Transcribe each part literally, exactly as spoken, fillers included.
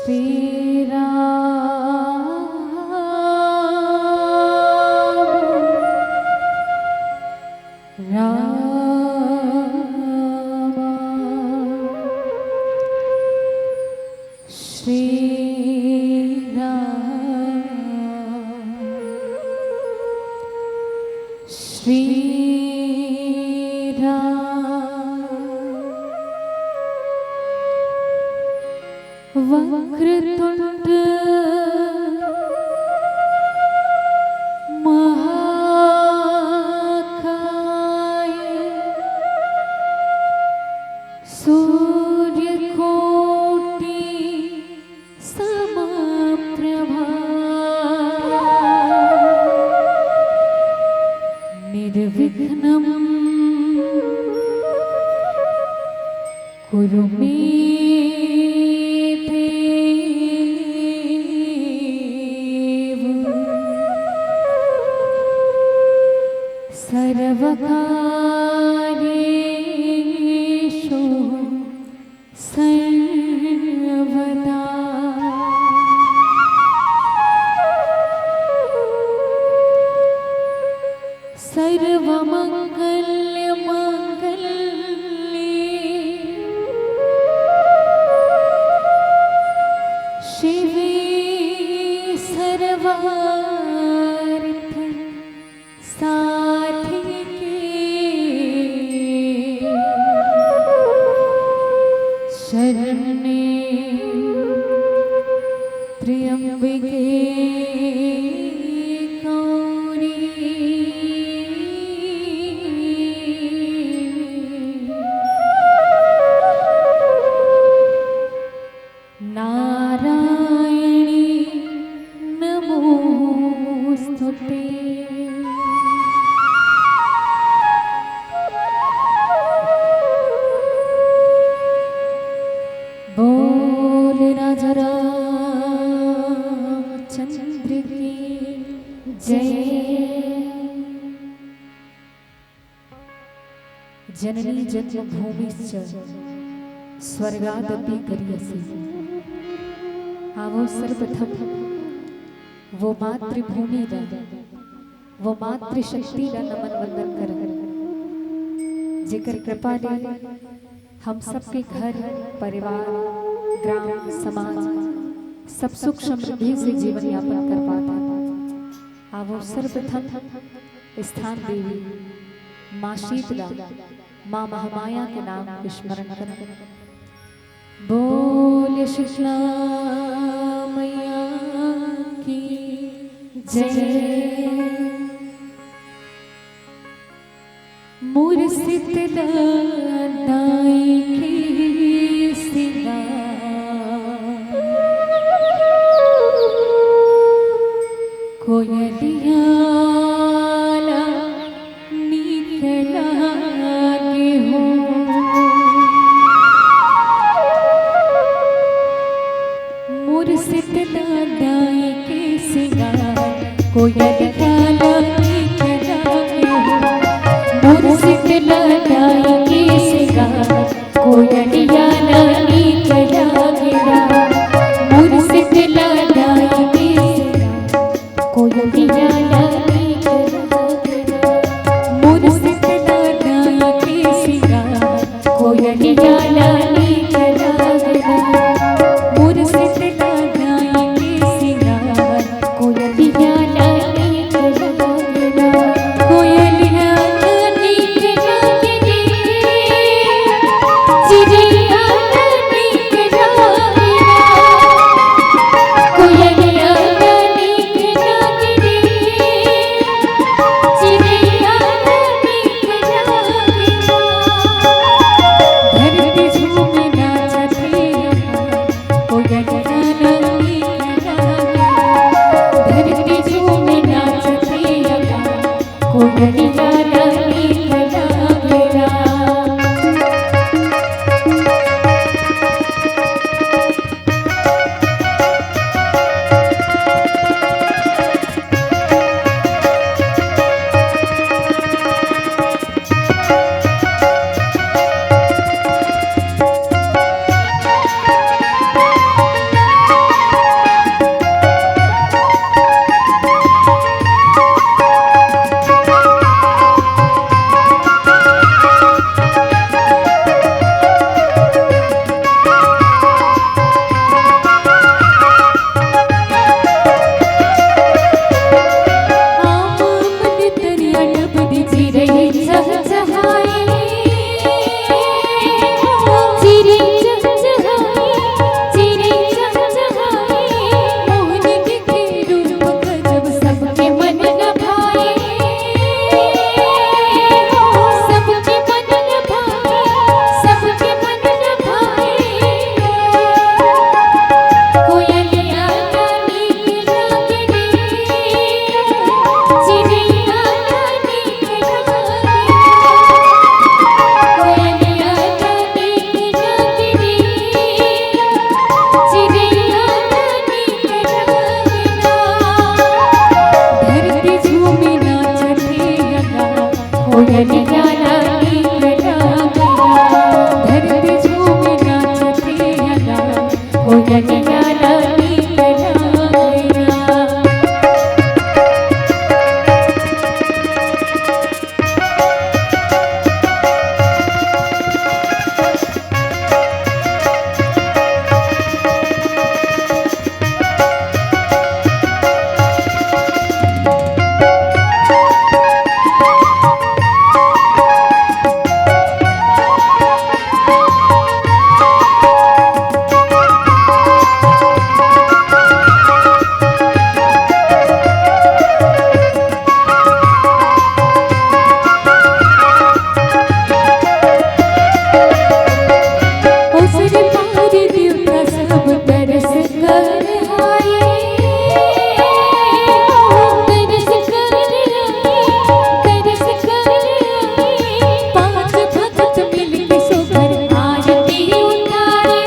श्री राम, राम, श्री राम, श्री राम। वक्रतुंड महाकाय, सूर्यकोटि समप्रभा, निर्विघ्नं कुरु मे देव, सर्वकार्येषु सर्वदा। सर्वमंगल मांगल्ये, शिवे सर्वार्थ साधिके, शरण्ये त्र्यंबके गौरी, नारायणी नमोस्तुते। बोल राजा रामचंद्र की जय। जननी जन्मभूमिश्च स्वर्गादपि गरीयसी। आवो सर्वप्रथम वो मातृभूमि ला, वो मातृशक्ति ला नमन वंदन करन, जेकर कृपा ले हम सबके घर, परिवार, ग्राम, समाज सब सुख समृद्धि से जीवन यापन कर पात हन। आवो सर्वप्रथम स्थान देवी माँ शीतला, माँ महामाया के नाम के स्मरण करन। बोल शीतला मैया की जय। मोर शीतला दाई के सिंगार, कोयलिया ला नीक लागे हो। मोर शीतला दाई के सिंगार, कोयलिया ला नीक लागे हो। मोर शीतला दाई के सिंगार, कोयलिया ला नीक लागे हो। मोर शीतला दाई के सिंगार, कोयलिया ला नीक लागे हो। मोर शीतला दाई के सिंगार, कोयलिया ला नीक लागे हो। मोर शीतला दाई के सिंगार, कोयलिया ला नीक धरती झूमे नाचथे अदा, कोयलिया रानी के गाना। धरती झूमे नाचथे अदा, कोयलिया रानी के गाना। ओसरे पार देवता सब तरस कर आए, तरस कर आए, तरस कर आए। पांच भक्त मिलके सुघर आरती उतारे,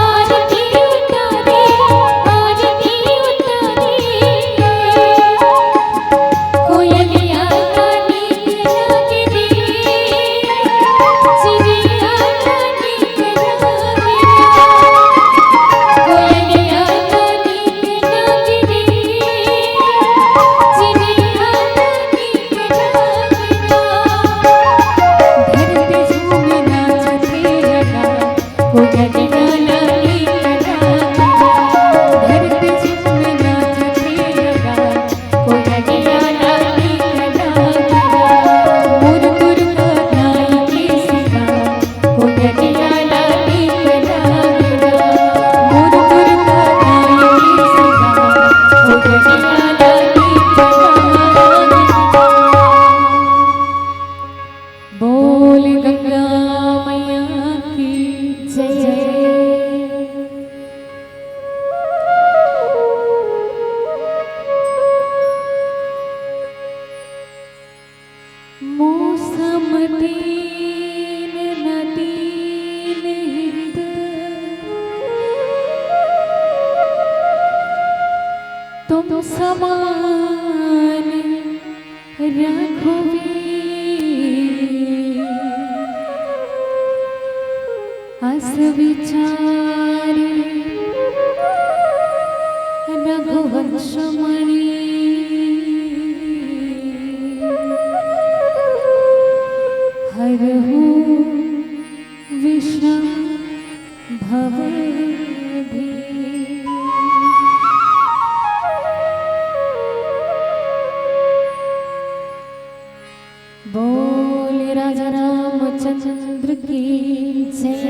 आरती उतारे, आरती उतारे। कोयलिया रानी के रागनी, चिड़िया रानी के रागना। कोयलिया रानी के रागनी, चिड़िया रानी के रागना। धरती झूमे नाचथे अदा, कोयलिया रानी के रागना। धरती झूमे नाचथे अदा, कोयलिया रानी के गाना। मोर दुर्गा माई के सिंगार, कोयलिया रानी के गाना। मोर दुर्गा माई के सिंगार, कोयलिया रानी के गाना। बोल गंगा मैया की जय। मौसम दीन न दीन हित, तुम समान रघुवीर। अस विचार रघुवंश मणि, हरहु विषम भव भीम। बोल राजा रामचंद्र की जय,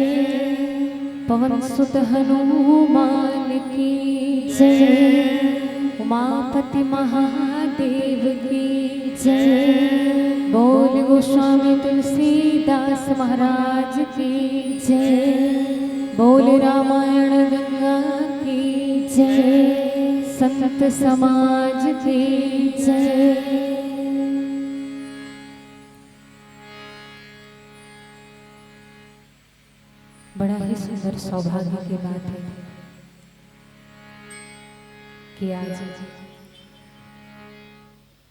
पवन सुत हनुमान की जय, उमापति महादेव की जय। बोल गोस्वामी तुलसीदास महाराज की जय। बोल रामायण गंगा की जय। संत समाज की जय। बड़ा ही सुंदर सौभाग्य की बात है कि आज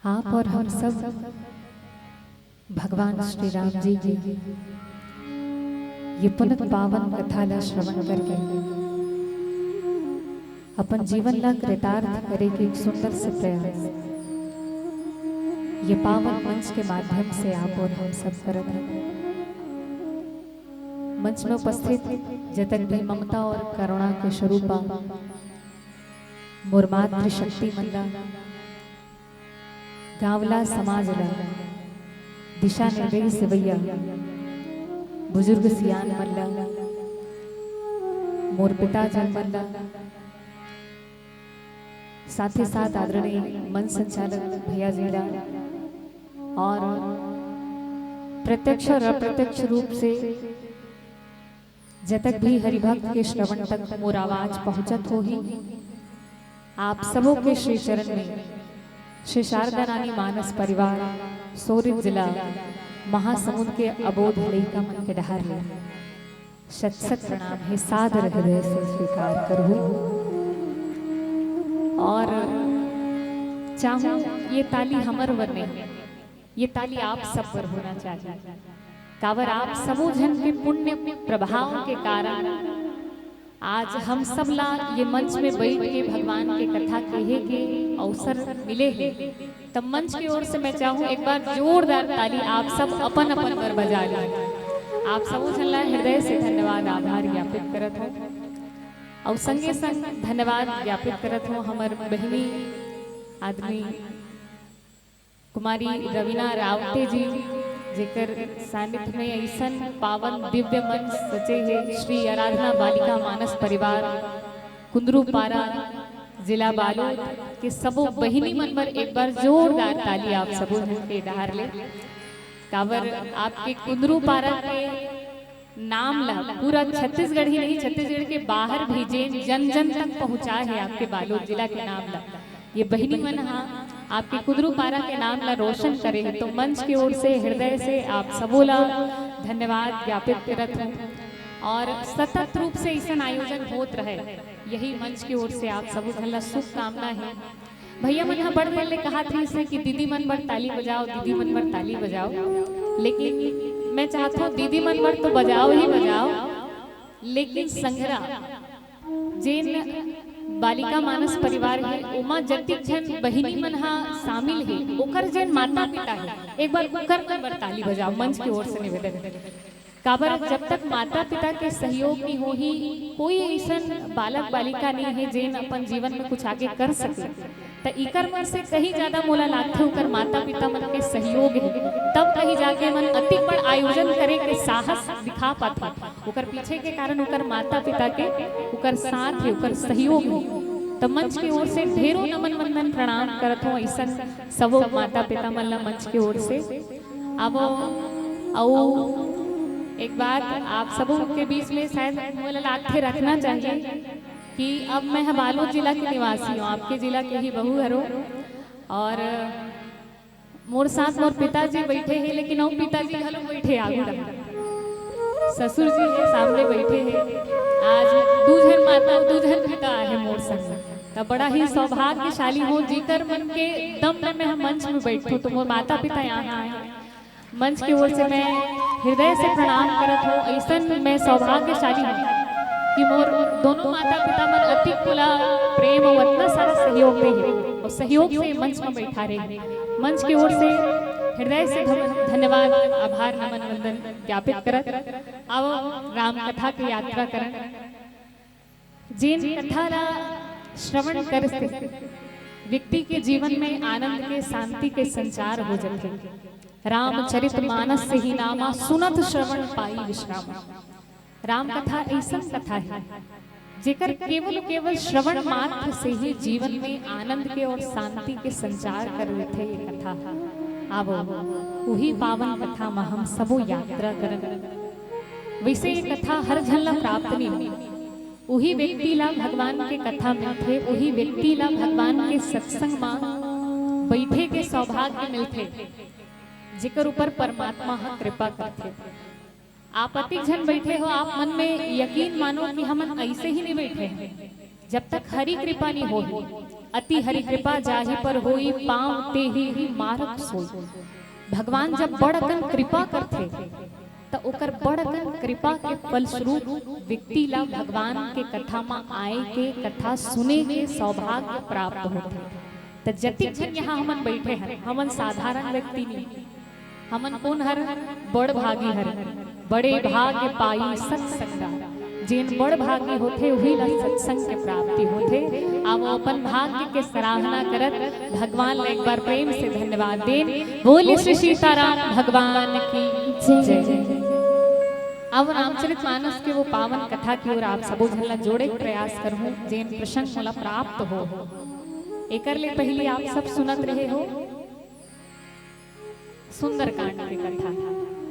आप और हम सब भगवान श्री राम जी की ये पुनीत पावन कथा ला श्रवण करके अपन जीवन ला कृतार्थ करे के एक सुंदर से प्रयास ये पावन मंच के माध्यम से आप और हम सब करत हैं। मंच में उपस्थित जतन भी ममता और करुणा के स्वरूपा मोर मातृशक्ति मन ला, गांव ला, समाज ला दिशा निर्देश देवइया बुजुर्ग सियान मन ला, मोर पिताजन मन ला, साथ ही साथ आदरणीय मंच संचालक भैया जी ला और प्रत्यक्ष और अप्रत्यक्ष रूप से जतक भी हरिभक्त के श्रवण तक मोर आवाज पहुंचत होही, आप सबो के श्री चरण में श्री शारदा रानी मानस परिवार, सोरित जिला, महासमुंद के अबोध लइका मन के डहार ले शत शत प्रणाम हे, सादर हृदय से स्वीकार करहूं। और चाहूं ये ताली हमर बर नहीं, ये ताली आप सब बर होना चाहिए। काबर आप सबो झन के पुण्य प्रभाव के कारण आज हम सब ला ये मंच में बैठ के भगवान के कथा कहे के अवसर मिले हे। तब मंच के ओर से मैं चाहूं एक बार जोरदार ताली आप सब अपन अपन बर बजा लें। आप सबो झन ला हृदय से धन्यवाद, आभार ज्ञापित करत हों। अउ संगे संग धन्यवाद ज्ञापित करत हों हमर बहिनी आदमी कुमारी रवीना रावते जी, जेकर सानिध्य में अइसन पावन दिव्य मंच सजे हे। श्री आराधना बालिका मानस परिवार कुंदरू पारा, जिला बालोद के सबो बहिनी मन बर एक बार जोरदार ताली आप सबो झन के डहार ले। काबर आपके कुंदरू पारा के नाम ला पूरा छत्तीसगढ़ ही नहीं, छत्तीसगढ़ के बाहर भी जेन जन जन तक पहुंचा है आपके बालोद जिला के नाम ला। ये बहिनी मन हा आपके कुंदरू पारा के नाम ला रोशन करे है, तो मंच के ओर से हृदय से आप सबो ला धन्यवाद ज्ञापित करत हूँ। और सतत रूप से अइसन आयोजन होत रहे, यही मंच के ओर से आप सबो झन ला शुभकामना है। भैया मन ह बड़ देर ले कहत रहिस हे कि दीदी मन बर ताली बजाओ, दीदी मन बर ताली बजाओ, लेकिन मैं चाहत हूँ दीदी मन बर तो बजाओ ही बजाओ, लेकिन संघरा जेन बालिका मानस परिवार हे, ओमा जतिक झन बहिनी मन ह शामिल हे, ओकर जेन माता पिता हे, एक बार ओकर मन बर ताली बजाओ, मंच के ओर से निवेदन हे। काबर जब तक माता पिता के सहयोग नहीं होही, कोई अइसन बालक बालिका नहीं है जेन अपन जीवन में कुछ आगे कर सके। त इकर मन से कहीं ज्यादा मोला लागथे ओकर माता पिता मन के सहयोग है, तब कहीं जाके मन अतिक बड़ आयोजन करे के साहस दिखा पाथे। ओकर पीछे के कारण ओकर माता पिता के ओकर साथ है, ओकर सहयोग है। त मंच के ओर से ढेरों नमन वंदन प्रणाम करत हों अइसन सबो माता पिता मन ला मंच के ओर से। अब अउ एक बात आप सबों के बीच में शायद मोला लागथे रखना चाहिए कि अब मैं ह बालोद जिला के निवासी हूँ, आपके जिला के ही बहू हरो, और मोर साथ मोर पिताजी बैठे हैं, लेकिन अउ पिताजी घलो बैठे आगू डहर। ससुर जी के सामने बैठे हैं। आज दू झन माता अउ दू झन पिता आए हैं मोर संग। त बड़ा ही सौभाग्यशाली हूँ, जेकर मन के दम में मैं ह मंच में बैठूं, तो मोर माता पिता यहाँ आए हैं। मंच के ओर से मैं हृदय से प्रणाम करत हूँ। अइसन मैं सौभाग्यशाली हूँ कि मोर दोनों माता पिता मन अतिक मोला प्रेम अउ अतना सारा सहयोग दे हे, अउ सहयोग से मंच में बैठारे हे। मंच के ओर से हृदय से धन-, धन्यवाद, आभार, नमन, वंदन ज्ञापित करत अब राम कथा के यात्रा करन। जेन कथा ला श्रवण करे से व्यक्ति के जीवन में आनंद के, शांति के संचार हो जाथे। रामचरित मानस से ही नामा, सुनत श्रवण पाई विश्राम। राम कथा अइसन कथा है, जेकर केवल, केवल श्रवण मात्र से ही जीवन में आनंद के और शांति के संचार कर लेथे ये कथा। आवो, उही पावन कथा म हम सबो यात्रा करन। वैसे ये कथा हर झन ला प्राप्त नहीं होय। उही व्यक्ति ला भगवान के कथा मिलथे, उही व्यक्ति ला भगवान के सत्संग म बैठे के सौभाग्य मिलथे, जेकर ऊपर परमात्मा ह कृपा करथे। आप अतिक झन बैठे हो, आप मन में यकीन मानो कि हमन अइसे ही नहीं बैठे हैं। जब तक हरि कृपा नहीं होही, अति हरि कृपा जाहि पर होई, पाँव ते ही मारग सोई। भगवान जब बड़ अकन कृपा करथे, त ओकर बड़ अकन कृपा के फलस्वरूप व्यक्ति ला भगवान के कथा म आए के, कथा सुने के सौभाग्य प्राप्त होथे। त जतिक झन यहाँ हमन बैठे हन, हमन साधारण व्यक्ति नहीं, हमन कोन हर? बड़ भागी हर। बड़े भाग्य पाई सत्संगा। जेन बड़ भागी होथे, उही ला सत्संग के प्राप्ति होथे। आवो अपन भाग्य के सराहना करत भगवान ला एक बार प्रेम से धन्यवाद देन। बोलिए श्री सीताराम भगवान की जय। अब रामचरित मानस के वो पावन कथा की ओर आप सबो झन ला जोड़े के प्रयास करहूँ, जेन प्रसंग मोला प्राप्त हो। एकर ले पहले आप सब सुनत रहे हो सुंदरकांड के कथा,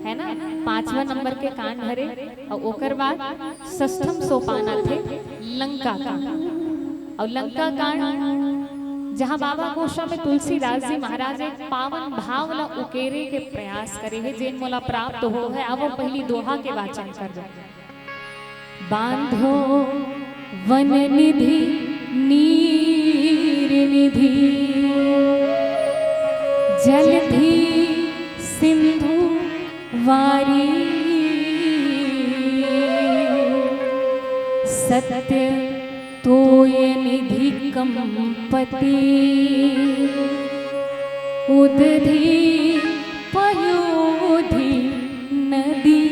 है ना? पांचवा नंबर के कांड हरे, अउ ओकर बाद षष्ठम सोपान आथे लंका कांड। अउ लंका कांड, जहां बाबा गोस्वामी तुलसीदास जी महाराज एक पावन भाव ला उकेरे के प्रयास करे हे, जेन मोला प्राप्त हो है। आवो पहली दोहा के वाचन कर दो। बांध्यो वन निधि नीर निधि, जलधि सिंधु वारी। सत्य तोय निधि कंपति, उदधि पयोधि नदी।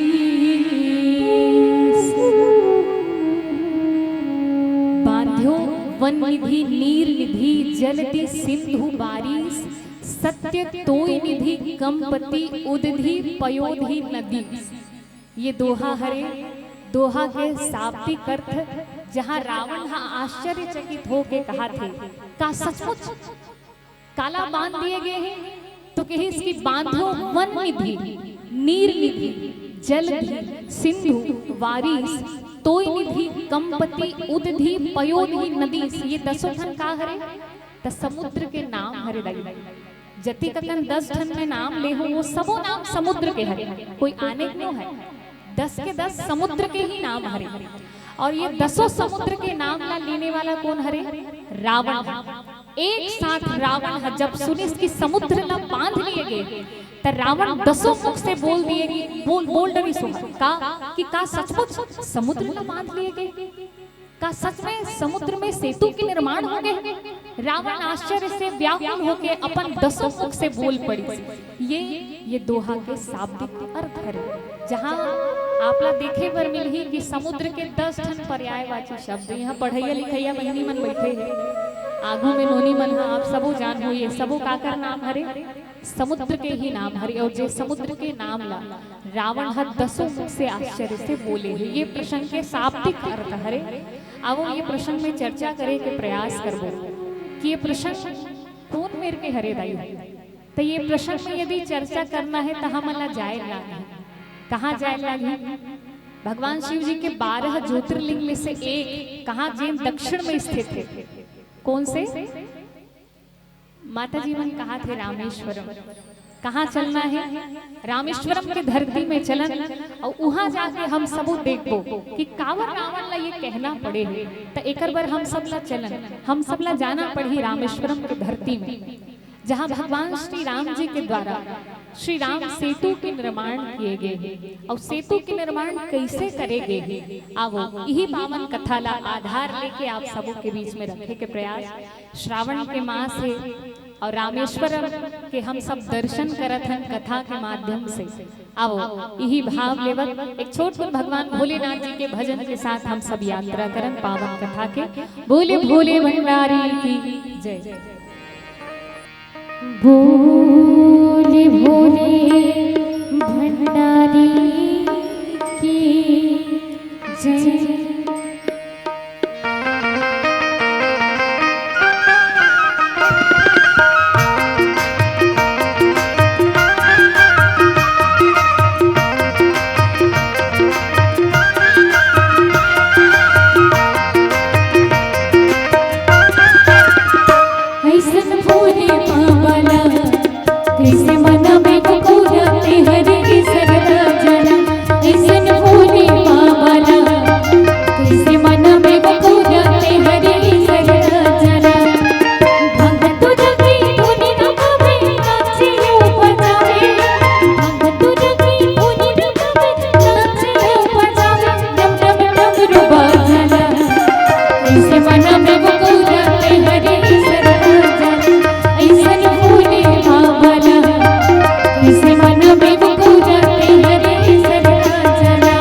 बांध्यो वन निधि नीर निधि, जलधि सिंधु बारिश। सत्य तोय निधि कंपति, उदधि पयोधि नदी। ये दोहा हरे। दोहा के शाब्दिक अर्थ, जहाँ रावण ह आश्चर्यचकित होके कहाथे, का सचमुच काला बांध दिए गए हैं? तो कहिस कि बांध्यो वन निधि, नीर निधि, जलधि, सिंधु, वारिस, तोय निधि, कंपति, उदधि, पयोधि, नदीस। ये दसों ठन का हरे? त समुद्र के नाम हरे दाई। जतिक अकन दस ठन में नाम ले हो, वो सबो नाम समुद्र के हरे, कोई आने के नो है। दस के दस समुद्र के ही नाम हरे। और ये दसों समुद्र के नाम ला लेने वाला कौन हरे? रावण। एक साथ रावण ह जब सुनिस कि समुद्र ला बांध लिए गे, त रावण दसों मुख से बोल दिए कि बोल, बोल डरिस हो का, कि का सचमुच समुद्र ला बांध लिए गे? का सच में समुद्र में सेतु के निर्माण हो गए? रावण आश्चर्य से व्याकुल होके अपन दसों मुख से बोल पड़िस। ये, ये दोहा के शाब्दिक अर्थ हरे, जहाँ आप ला देखे बर मिलही कि समुद्र के दस ठन पर्यायवाची शब्द। यहाँ पढ़इया लिखइया बहिनी मन बैठे हे, आगू में नोनी मन ह, आप सबो जान हो, ये सबो काकर नाम हरे? समुद्र के ही नाम हरे। और जे समुद्र के नाम ला रावण ह दसों मुख से आश्चर्य से बोले हे, ये प्रसंग के शाब्दिक अर्थ हरे। अब ये प्रसंग में चर्चा करे के प्रयास करबो कि ये प्रसंग कौन मेर के हरे दाई? त ये प्रसंग में यदि चर्चा करना है त हमन ला जाए लागही। कहाँ जाए लागही? भगवान शिव जी के बारह ज्योतिर्लिंग में से एक, कहाँ, जेन दक्षिण में स्थित हे। कौन से? माता जी मन कहाथे रामेश्वरम। कहाँ चलना है? रामेश्वरम के धरती में चलन, और उहाँ जाके हम सबो देखबो कि काबर रावण ला ये कहना पड़े हे। त एकर बर हम सब ला चलन, हम सब ला जाना पड़ही रामेश्वरम के धरती में, जहाँ भगवान श्री राम जी के द्वारा श्री राम सेतु के निर्माण किए गए हे। और सेतु के निर्माण कैसे करे गए हे, आवो, यही पावन कथा ला आधार लेके आप सबो के बीच में रखे के प्रयास। श्रावण के मास हे और रामेश्वरम के हम सब दर्शन करत हन कथा के माध्यम से। आवो, यही भाव लेवत एक छोट कुन भगवान भोलेनाथ जी के भजन के साथ हम सब यात्रा करन पावन कथा के। बोले भोले भंडारी की जय। बोले भोले भंडारी की जय। ऐसन भोले बाबा ला, कैसे मनावे बकुरा ते हरे सरदा जना। ऐसन भोले बाबा ला, कैसे मनावे बकुरा ते हरे सरदा जना। भगत रवि धुनि रमावे, नाचे ओ बजावे। भगत रवि धुनि रमावे, नाचे ओ बजावे। डम डम डमरू बाजला। कैसे मनावे बकुरा ते हरे सरदा जना। ऐसन भोले बाबा ला, कैसे मनावे बकुरा ते हरे सरदा जना।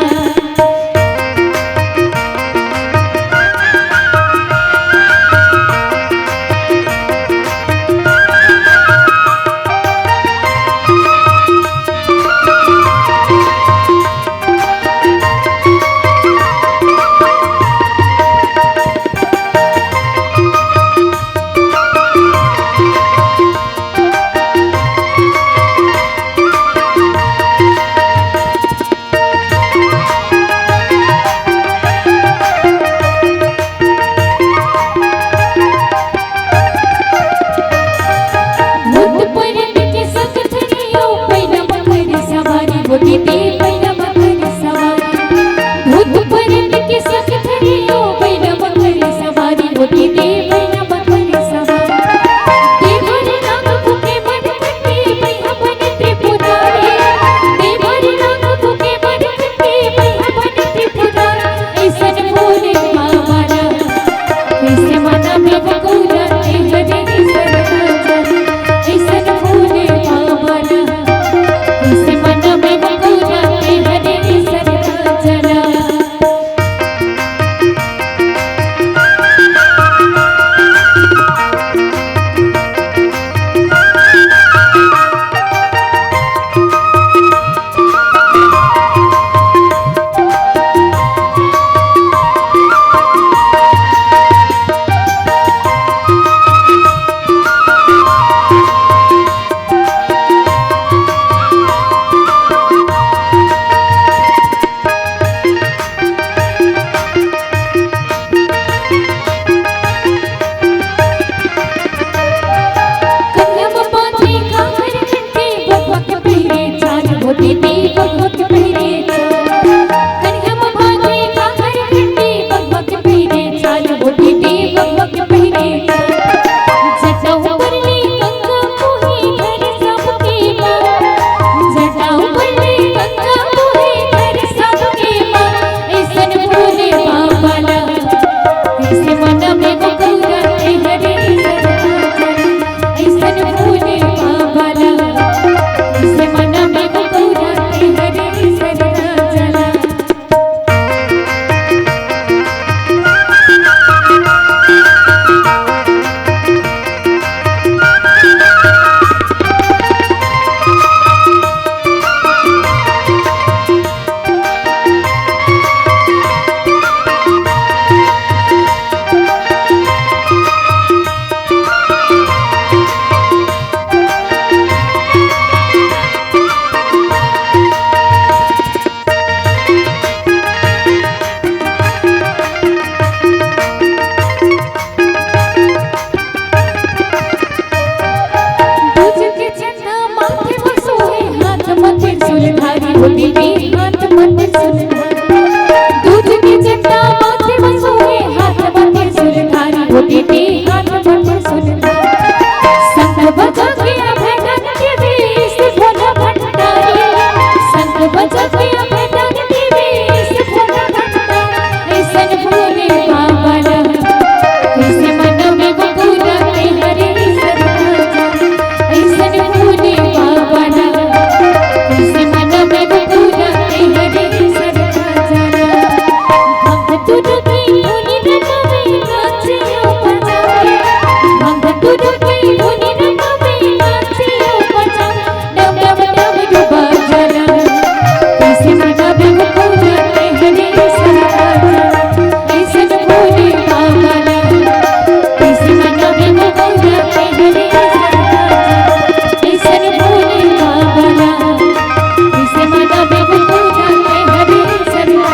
अइसन भोले बाबा ला, कइसे मनबे वो पूरा के हरे सरधा जाना। अइसन भोले बाबा ला, कइसे मनबे वो पूरा के हरे सरधा जाना। भक्त तुरते मुनि रंग में नाचे ओ बजावे। भक्त तुरते मुनि रंग में नाचे ओ बजावे। डम डम डम डुबा जरा, कइसे मनाबे वो पूरा के हरे सरधा जाना। अइसन भोले बाबा ला, कइसे मनाबे वो पूरा के हरे सरधा जाना। अइसन भोले बाबा ला, कइसे मनाबे वो पूरा के हरे सरधा जाना।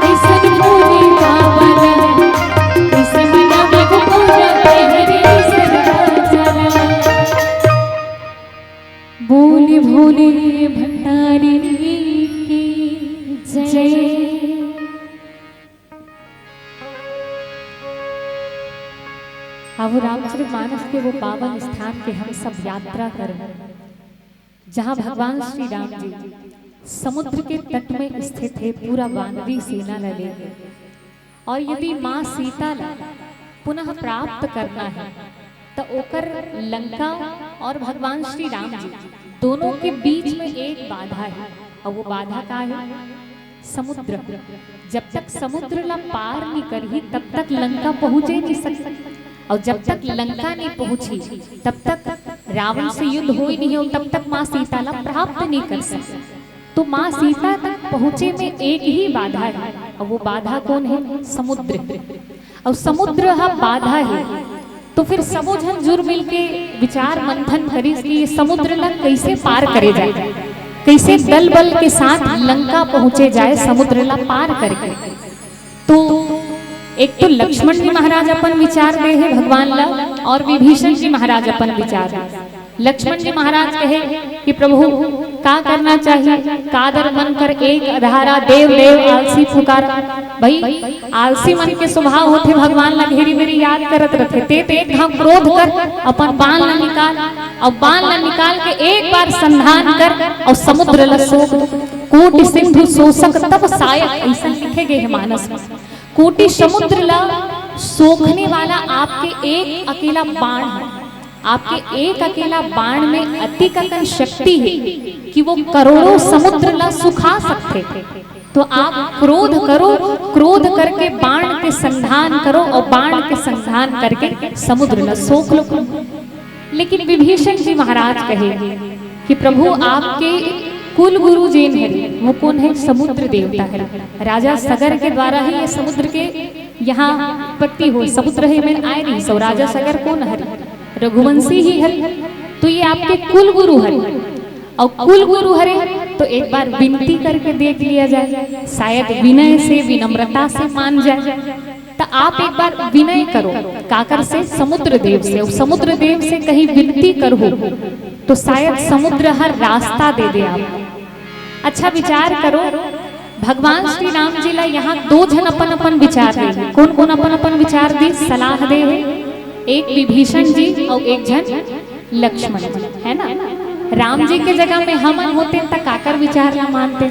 अइसन भोले बाबा ला, कइसे मनाबे वो पूरा के हरे सरधा जाना। बोले भोले भंडारी की जय। अब रामचरित मानस के वो पावन स्थान के हम सब यात्रा करें, जहाँ भगवान श्री राम जी समुद्र के तट में स्थित है, पूरा वानरी सेना ला लेके। और यदि माँ सीता ला पुनः प्राप्त करना है, तो ओकर लंका और भगवान श्री राम जी दोनों के बीच में एक बाधा है, और वो बाधा का है? समुद्र। जब तक समुद्र ला पार नहीं करही, तब तक लंका पहुँचे नहीं सकती, और जब तक लंका नहीं पहुँची, तब तक रावण से युद्ध हो ही नहीं हो, तब तक माँ सीता ला प्राप्त नहीं कर सकती। तो माँ सीता तक पहुँचे में एक ही बाधा है, और वो बाधा कौन है? समुद्र। और समुद्र हा बाधा है, तो फिर सबो झन जुर मिल के विचार मंथन करिस कि ये समुद्र ला कइसे पार करे जाए, कइसे दल बल के साथ लंका पहुँचे जाए समुद्र ला पार करके। तो एक तो लक्ष्मण जी महाराज अपन विचार दे हे भगवान ला, और विभीषण जी महाराज अपन विचार। लक्ष्मण जी महाराज कहे कि प्रभु, का करना चाहिए? कादर मन कर एक अधारा, देव देव आलसी पुकारा। भाई, आलसी मन के स्वभाव होथे भगवान ला घेरी बेरी याद करत रथे। ते, ते एक घाव क्रोध कर, अपन बाण ला निकाल, और बाण ला निकाल के एक बार संधान कर, और समुद्र ला सोख दे। कोटि सिंधु सोसक तब सायक, अइसन लिखे गए हे मानस में। कोटि समुद्र ला सोखने वाला आपके एक अकेला बाण है। आपके एक अकेला बाण में अतिक अकन शक्ति है कि वो करोड़ों समुद्र ला सुखा सकथे। तो आप क्रोध करो, क्रोध करके बाण के संधान करो और बाण के संधान करके समुद्र ला सोख लो। लेकिन विभीषण जी महाराज कहे कि प्रभु, आपके कुल गुरु जेन हरे, वो कौन है? समुद्र देवता हरे। राजा सगर के द्वारा ही ये समुद्र के यहाँ उत्पत्ति हो, समुद्र हे में आए नहीं सो। राजा सगर कौन हरे? रघुवंशी ही हरे। तो ये आपके कुल गुरु हरे, और कुल गुरु हरे तो एक बार विनती करके देख लिया जाए, शायद विनय से, विनम्रता से मान जाए। तो आप एक बार विनय करो, काकर से? समुद्र देव से। और समुद्र देव से कहीं विनती करो तो शायद समुद्र हर रास्ता दे दे आप। अच्छा विचार करो, भगवान श्री राम जी ला यहाँ दो झन अपन अपन विचार दे। कौन कौन अपन अपन विचार दे, सलाह दे हे? एक विभीषण जी और एक झन लक्ष्मण जी, है ना? राम जी के जगह में हमन होते त काकर विचार ला मानते?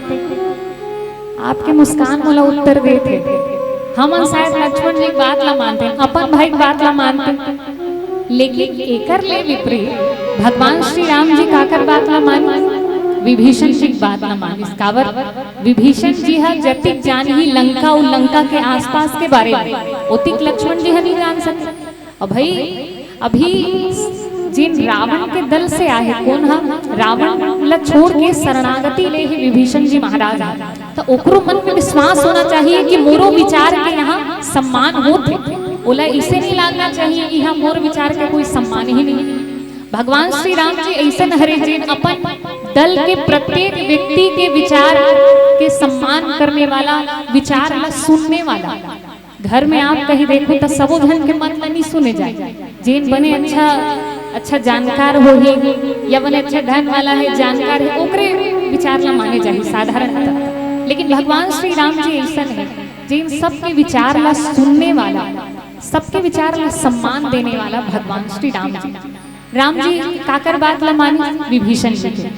आपके मुस्कान मोला उत्तर देथे। हमन शायद लक्ष्मण जी के बात ला मानते, अपन भाई के बात ला मानते, लेकिन एकर ले विपरीत भगवान श्री राम जी काकर बात ला मानिस? विभीषण जी के बात ला मानिस। काबर? विभीषण जी हा जतिक जानही लंका, उ लंका के आसपास के बारे में, ओतिक लक्ष्मण जी हा नहीं जान सके। अब भाई, अभी जिन रावण के दल से आए, कौन हा? रावण ला छोड़ के शरणागति ले हे विभीषण जी महाराज हा। तो ओकरो मन में विश्वास होना चाहिए कि मोरो विचार के यहाँ सम्मान होथे। ओला इसे नहीं लागना चाहिए कि यहाँ मोर विचार के कोई सम्मान ही नहीं। भगवान श्री राम जी ऐसन हरे, जेन अपन दल के प्रत्येक व्यक्ति के विचार के सम्मान करने वाला, विचार ला सुनने वाला। घर में आप कहीं देखो तो सबो झन के मन ला नहीं सुने जाए। जेन बने अच्छा, अच्छा जानकार होही या बने अच्छा धन वाला है, जानकार है, ओकरे विचार ला माने जाही साधारणतः। लेकिन भगवान श्री राम जी ऐसन है, जेन सबके विचार ला सुनने वाला, सबके विचार ला सम्मान देने वाला भगवान श्री राम जी। राम जी काकर बात ला मानिस? विभीषण जी के।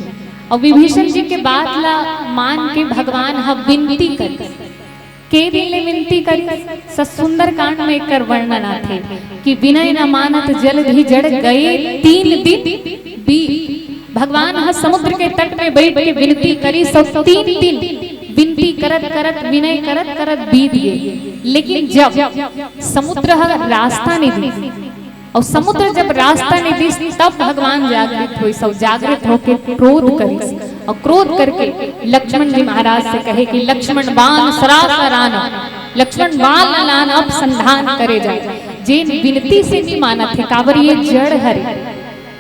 और विभीषण जी के बात ला मान के भगवान ह विनती करिस के दिन ले विनती करिस। सुंदरकांड में एकर वर्णन आथे कि विनय न मानत जलधि जड़ गए तीन दिन बीत। भगवान ह समुद्र के तट में बैठ के विनती करिस अउ तीन दिन विनती करत करत, विनय करत करत बीत गे। लेकिन जब समुद्र ह रास्ता नहीं दिस, अउ समुद्र जब रास्ता नहीं दिस, तब भगवान जागृत होइस, अउ जागृत होके क्रोध करिस, अउ क्रोध करके लक्ष्मण जी महाराज से कहे कि लक्ष्मण बान सरासर आन, लक्ष्मण बान लान, अब संधान करे जाए। जेन विनती से नहीं मानत हे, काबर ये जड़ हरे,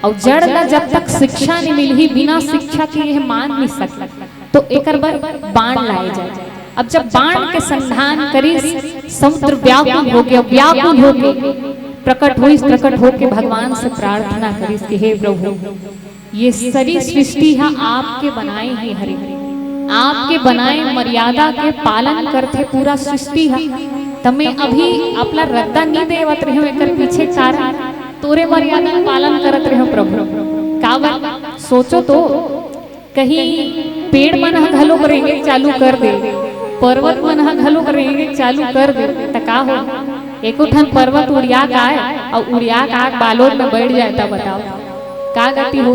अउ जड़ ला जब तक शिक्षा नहीं मिलही, बिना शिक्षा के ये मान नहीं सके, तो एकर बर बाण लाए जाए। अब जब बाण के संधान करिस, समुद्र व्याकुल हो गया, व्याकुल होके प्रकट होइस, प्रकट होके भगवान से प्रार्थना करिस कि हे प्रभु, ये सरी सृष्टि ह आपके बनाए हे हरे, आपके बनाए मर्यादा के पालन करथे पूरा सृष्टि ह। त मैं अभी अपना रद्दा नहीं देवत रहे हूँ, एकर पीछे कारण तोरे मर्यादा के पालन करत रहे हूँ प्रभु। काबर सोचो तो, कहीं पेड़ मन ह घलोक रेंगे चालू कर दे, पर्वत मन ह घलोक रेंगे चालू कर दे, त का हो? एको ठन पर्वत उड़िया के आए अउ उड़िया के आके बालोद में बैठ जाए, त बताओ का गति हो?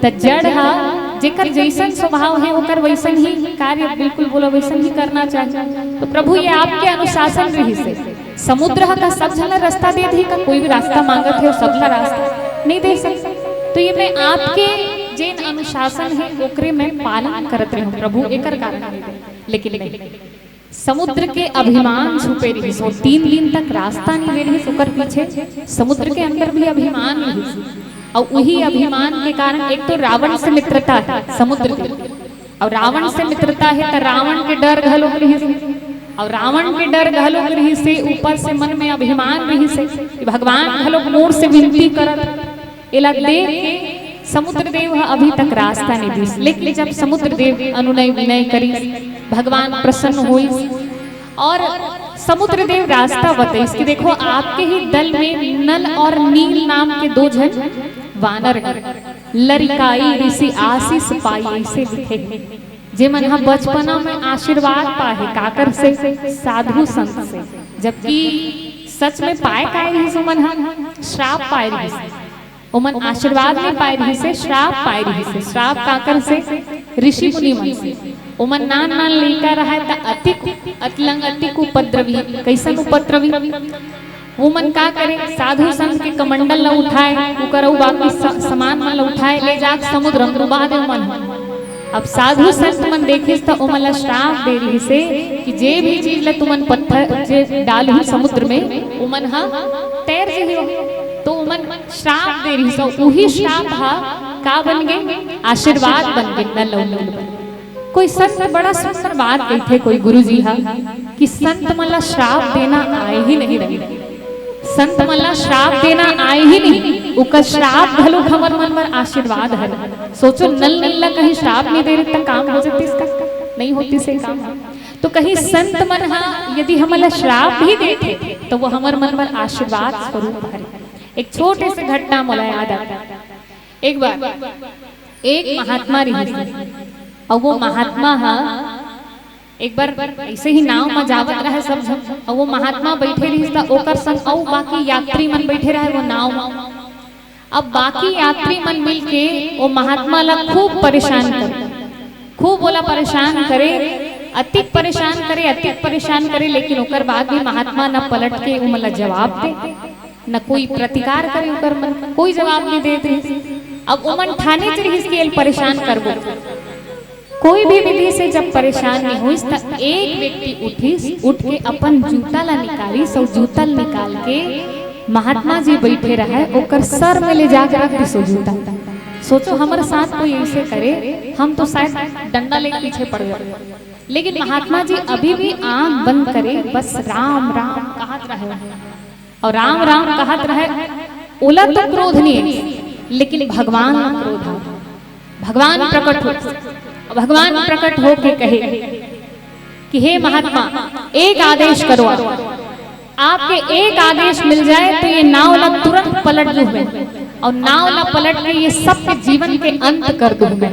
त जड़ ह जेकर जैसन स्वभाव है, ओकर वैसन ही कार्य, बिल्कुल बोलो, वैसन ही करना चाहिए। तो प्रभु, ये आपके अनुशासन रहिस हे। समुद्र ह का सब झन ला रास्ता दे दी का? कोई भी रास्ता मांगत है, सब ला रास्ता नहीं दे सकता। तो ये मैं आपके जेन अनुशासन है, ओकरे मैं पालन करत रहूं प्रभु, एकर कारण नहीं दे। लेकिन नहीं, समुद्र के अभिमान छुपे रहिस। वो तीन दिन तक रास्ता नहीं दे रहिस, ओकर पीछे समुद्र के अंदर भी अभिमान रहिस। अउ वही अभिमान के कारण एक तो रावण से मित्रता है समुद्र के, अउ रावण से मित्रता है त रावण के डर घलोक रहिस, अउ रावण के डर घलोक रहिस हे, ऊपर से मन में अभिमान रहिस हे कि भगवान घलोक मोर से विनती करत, एला देख के समुद्र देव ह अभी तक रास्ता नहीं दिस। लेकिन जब समुद्र देव अनुनय विनय करिस, भगवान प्रसन्न होइस और समुद्र देव रास्ता बताइस कि देखो, आपके ही दल में नल और नील नाम के दो झन वानर हैं। लरिकाई ऋषि आशीष पाई, ऐसे लिखे हैं, जे मन ह बचपना में आशीर्वाद पाए हे काकर से, साधु संत से, जबकि सच में पाए काय रहिस, ओमन ह श्राप पाए रहिस। ओमन आशीर्वाद नहीं पाए रहिस हे, श्राप पाए रहिस हे। श्राप काकर से? ऋषि मुनि मन से। ओमन नान नान लइका रहय त अतिक अतलंग, अतिक उपद्रवी। कैसन उपद्रवी? वो मन का करे, साधु संत के कमंडल ला उठाए, ओकर अउ बाकी स-, सामान मन ला उठाए, ले जाके समुद्र में डुबा दे मन। अब साधु संत मन देखिस त ओमन ला श्राप दे रहिस हे कि जे भी चीज ला तुमन पत्थर जे डालहू समुद्र में, ओमन ह तैर जही। तो ओमन श्राप दे रहिस हे, उही श्राप ह का बन गे? आशीर्वाद बन गे, नल अउ नील बन। कोई संत बड़ा सुंदर बात कहिथे, कोई गुरुजी ह कि संत मन ला श्राप देना आए ही नहीं रहे। संत मन ला श्राप देना आए ही नहीं, उकर श्राप घलो हमर मन बर आशीर्वाद हरे। सोचो, नल नील ला कहीं श्राप नहीं दे रहे त काम हो जातिस का? नहीं होतिस हे काम। तो कहीं संत मन ह यदि हमन ला श्राप भी देथे त वो हमर मन बर आशीर्वाद स्वरूप हरे। एक छोटे से घटना मोला याद आता। एक बार एक महात्मा रहिस, अउ वो महात्मा ह एक बार ऐसे ही नाव म जावत रहे सब झन, अउ वो महात्मा बैठे रहिस त ओकर संग अउ बाकी यात्री मन बैठे रहे वो नाव म। अब बाकी यात्री मन मिलके वो महात्मा ला खूब परेशान करे, खूब ओला परेशान करे, अतिक परेशान करे, अतिक परेशान करे, लेकिन ओकर बाद भी महात्मा न पलट के ओमन ला जवाब दे, न कोई प्रतिकार करे, ओकर मन कोई जवाब नहीं देत रहिस। अब ओमन ठानेच रहिस कि एल परेशान करबो। कोई भी विधि से जब परेशान नहीं होइस, त एक व्यक्ति उठिस, उठ के अपन जूता ला निकालिस अउ जूता ला निकाल के महात्मा जी बैठे रहे, ओकर सर में ले जाके रख दिस वो जूता। सोचो, हमर साथ कोई ऐसे करे, हम तो शायद डंडा लेके पीछे पड़ जाते। लेकिन महात्मा जी अभी भी आंख बंद करे, बस राम राम कहत रहे। अउ राम राम कहत रहे, ओला तो क्रोध नहीं है, लेकिन भगवान ला क्रोध आ। भगवान प्रकट हो, भगवान प्रकट होके कहे कि हे महात्मा, एक आदेश करो आप। आपके एक आदेश मिल जाए तो ये नाव ला तुरंत पलट दूं मैं, अउ नाव ला पलट के ये सबके जीवन के अंत कर दूं मैं।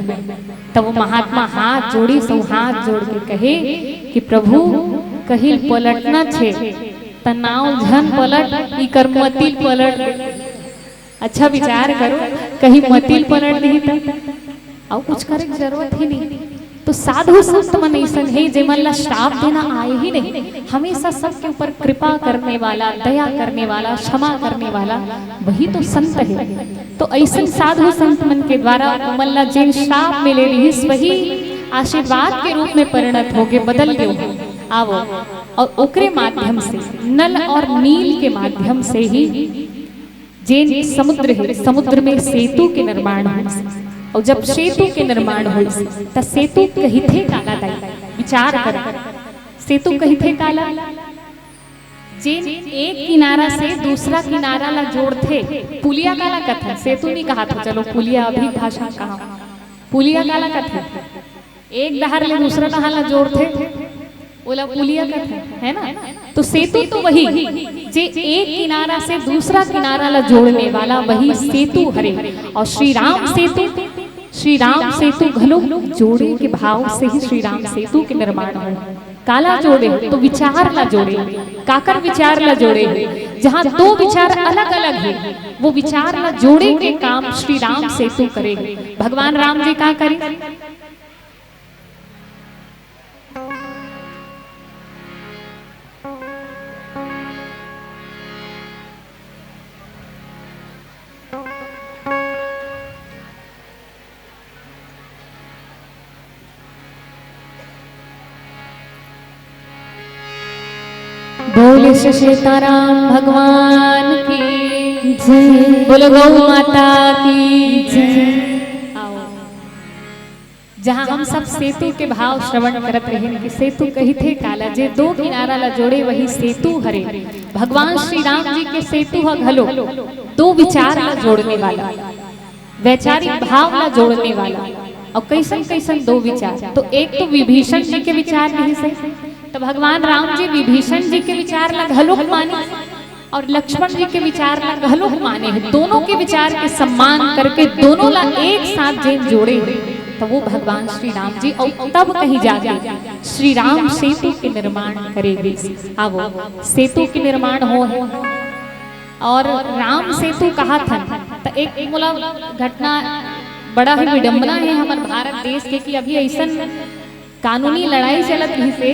तब वो महात्मा हाथ जोड़िस अउ हाथ जोड़ के कहे कि प्रभु, कहिल पलटना छे, त नाव झन पलट, इकर मतिल पलट। अच्छा विचार करो, कहीं मतिल पलट दिही त अउ कुछ करे के जरूरत ही नहीं। तो साधु संत मन अइसन हे, जेमन ला श्राप देना आए ही नहीं, हमेशा सबके ऊपर कृपा करने वाला, दया करने वाला, क्षमा करने वाला, वही तो संत हे। तो अइसन साधु संत मन के द्वारा उमन ला जेन श्राप मिले रिहिस, वही आशीर्वाद के रूप में परिणत होके बदल गयो। आवो, और ओकरे माध्यम से, नल और नील के माध्यम से ही जेन समुद्र हे, समुद्र में सेतु के निर्माण होइस। और जब सेतु के निर्माण होइस, त सेतु कहिथे काला दाई, विचार कर, सेतु कहिथे काला? जेन एक किनारा से दूसरा किनारा ला जोड़थे, पुलिया काला कथे, सेतु नहीं कहा था, चलो पुलिया अभी भाषा कहा, पुलिया काला कथे? एक डहर ले दूसरा डहर ला जोड़थे, ओला पुलिया कथे, है ना? तो सेतु तो वही, जे एक किनारा से दूसरा किनारा ला जोड़ने वाला, वही सेतु हरे। और श्री राम सेतु, श्री राम सेतु घलो जोड़े के भाव से ही श्री राम सेतु के निर्माण हो। काला जोड़े तो विचार ला जोड़े, काकर विचार ला जोड़े, जहाँ दो विचार अलग अलग है, वो विचार ला जोड़े के काम श्री राम सेतु करे। भगवान राम जी का करे? बोले श्री सीताराम भगवान की जय। बोलो गौ माता की जय। आओ। जहाँ हम सब सेतु के भाव श्रवण करत रहेन कि सेतु कहिथे काला, जे दो किनारा ला जोड़े वही सेतु हरे। भगवान श्री राम जी के सेतु ह घलो दो विचार ला जोड़ने वाला, वैचारिक भाव ला जोड़ने वाला। और कैसन कैसन दो विचार, तो एक तो विभीषण जी के विचार नहीं सही, तो भगवान राम जी विभीषण जी के विचार ला घलो मानी, और लक्ष्मण जी के विचार ला घलो माने हे। दोनों के विचार के सम्मान करके दोनों ला एक साथ जेन जोड़े हे, तो वो भगवान श्री राम जी। और तब कहीं जाके श्री राम सेतु के निर्माण करे गिस। आवो, सेतु के निर्माण हो हे। और राम सेतु कहा था, तो एक मोला घटना, बड़ा ही विडंबना है हमारे भारत देश के कि अभी ऐसन कानूनी लड़ाई चलत रहिसे,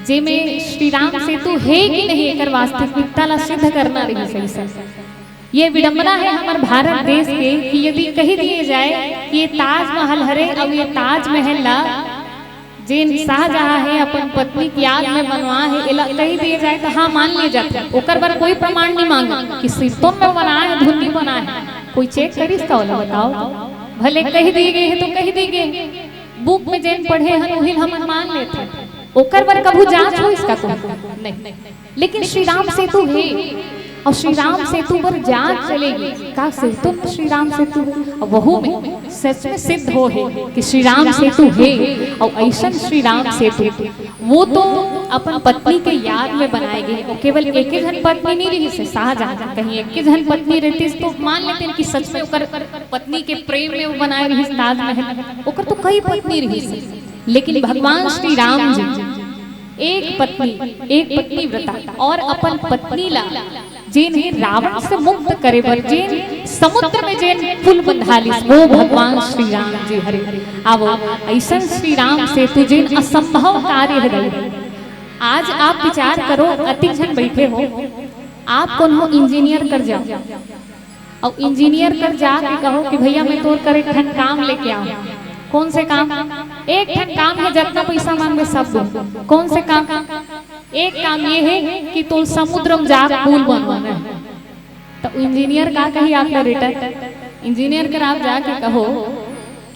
जेमे श्री राम सेतु हे कि नहीं, एकर वास्तविकता ला सिद्ध करना रहिसे। ऐसा ये विडंबना है हमारे भारत देश के कि यदि कही दिए जाए कि ये ताजमहल हरे, अब ये ताजमहल ला जेन शाहजहां है अपन पत्नी की याद में बनवा है, एला कही दिए जाए तो हाँ मान ले जाते। ओकर बर कोई प्रमाण नहीं मांगे कि सिरतोन में बना है, धुंधी बना है, कोई चेक करिस का, ओला बताओ। भले कही दिए गए है तो कही दिए गए, बुक में जेन पढ़े हन उही हमन मान लेथे। ओकर बर कभू जांच होइस का? कोई नहीं। लेकिन श्री राम सेतु हे, और श्री राम सेतु बर जांच चलेगी का सेतु में श्री राम सेतु हे? और वहू में सच में सिद्ध हो हे कि श्री राम सेतु हे। और ऐसन श्री राम सेतु वो तो अपन पत्नी के याद में बनाए गए। वो केवल एक ही जन पत्नी नहीं रहिसे, शाहजहां कहीं एक ही जन पत्नी रहती तो मान लेते हैं कि सच में ओकर पत्नी के प्रेम में वो बनाए रहिस ताजमहल। ओकर तो कई पत्नी रहिसे, लेकिन भगवान श्री राम जी एक पत्नी, एक पत्नी व्रता और अपन पत्नी ला जेन हे रावण से मुक्त करे बर जेन समुद्र में जेन पुल बंधालिस, वो भगवान श्री राम जी हरे। आवो, ऐसन श्री राम सेतु जेन असंभव कार्य हरे। आज आप विचार करो, अति झन बैठे हो, आप कोनो इंजीनियर कर जाओ, और इंजीनियर कर जाके कहो कि भैया मैं तोर कर एक ठन काम लेके आऊं। कौन से काम? एक ठन काम है, जितना पैसा मांगे सब दो। कौन से काम? एक काम ये है कि तुम समुद्र में जा पुल बनवाना है। तो इंजीनियर का कही आप ला रिटर्न? इंजीनियर कर आप जाके कहो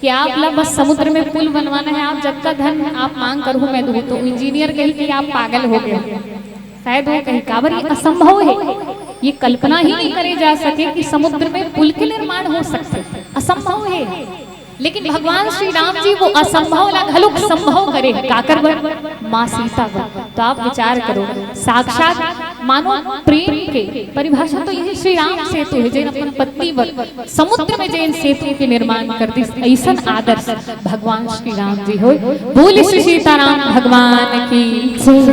कि आप ला बस समुद्र में पुल बनवाना है, आप जतका धन आप मांग करहु मैं दूँ। तो इंजीनियर कही कि आप पागल हो गए हो। शायद वो कही, काबर ये असंभव है, ये कल्पना ही नहीं करे जा सके कि समुद्र में पुल के निर्माण हो सकते, असंभव है। लेकिन भगवान श्री राम जी वो असंभव ला घलोक संभव करे, काकर बर? माँ सीता बर। तो आप विचार करो, साक्षात मानो प्रेम के परिभाषा तो यही श्री राम सेतु हे, जेन अपन पत्नी बर समुद्र में जेन सेतु के निर्माण कर दिस, अइसन आदर्श भगवान श्री राम जी होय। बोल श्री सीताराम भगवान की,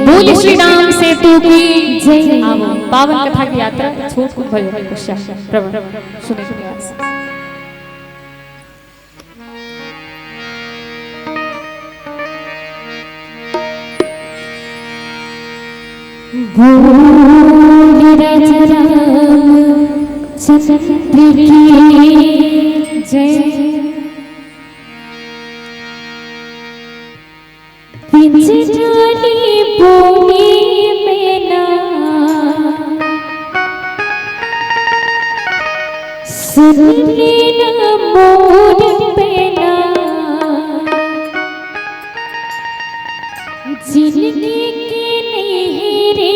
बोल श्री राम सेतु की जय। आवो, पावन कथा की यात्रा छोट कुन भजन के पश्चात श्रवण सुने के प्रयास। बोल राजा रामचंद्र की जय। पिंजरानी बोली में ना, सुन लेना मोर पैना, जिंदगी के नहीं रे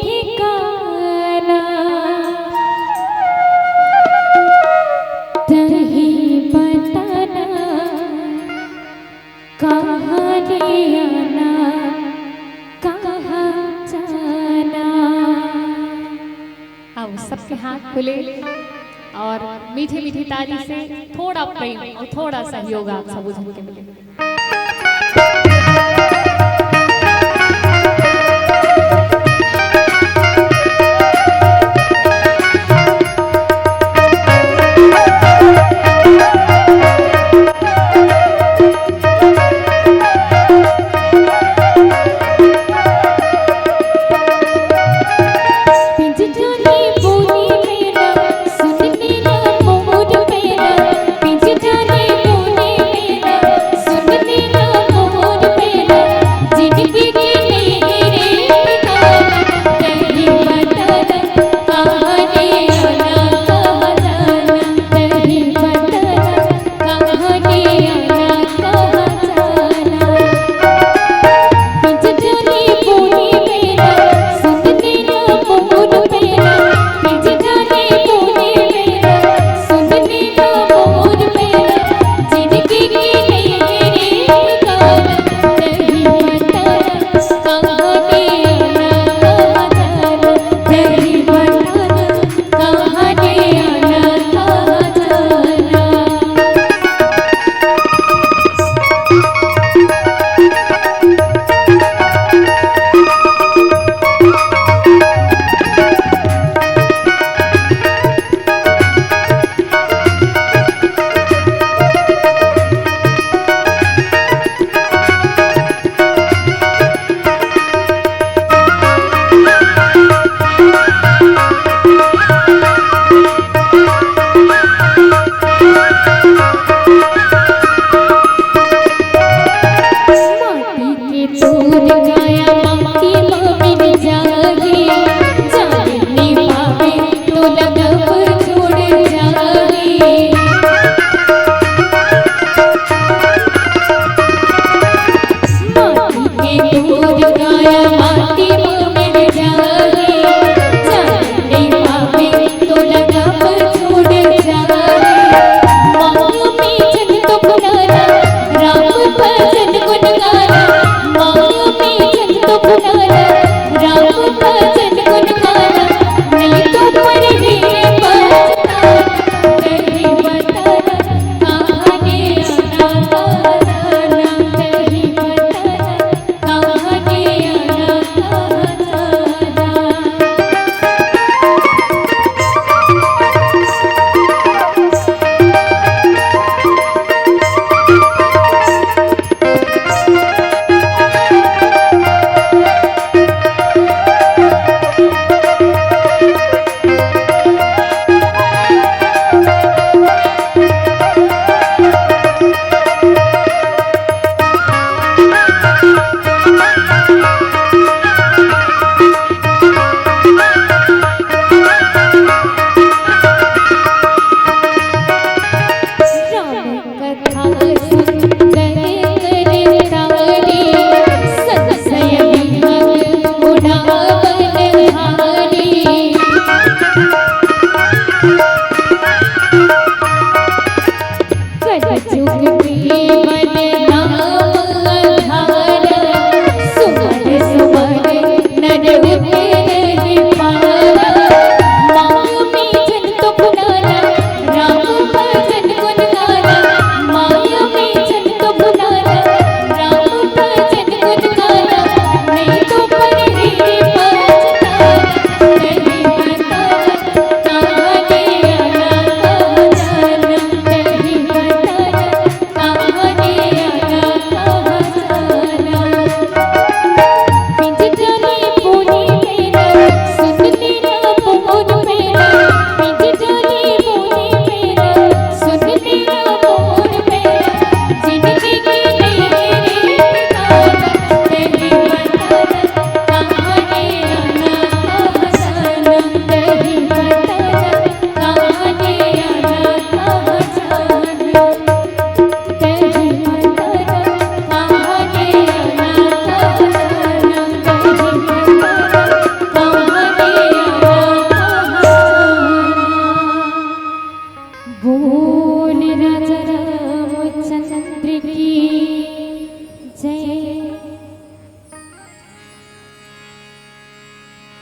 ठिकाना, तही बताना कहाँ ले आना, कहाँ जाना। आओ, सबके हाथ खुले और मीठे मीठे ताली से थोड़ा प्रेम और थोड़ा सहयोग आप सब झन के मिले।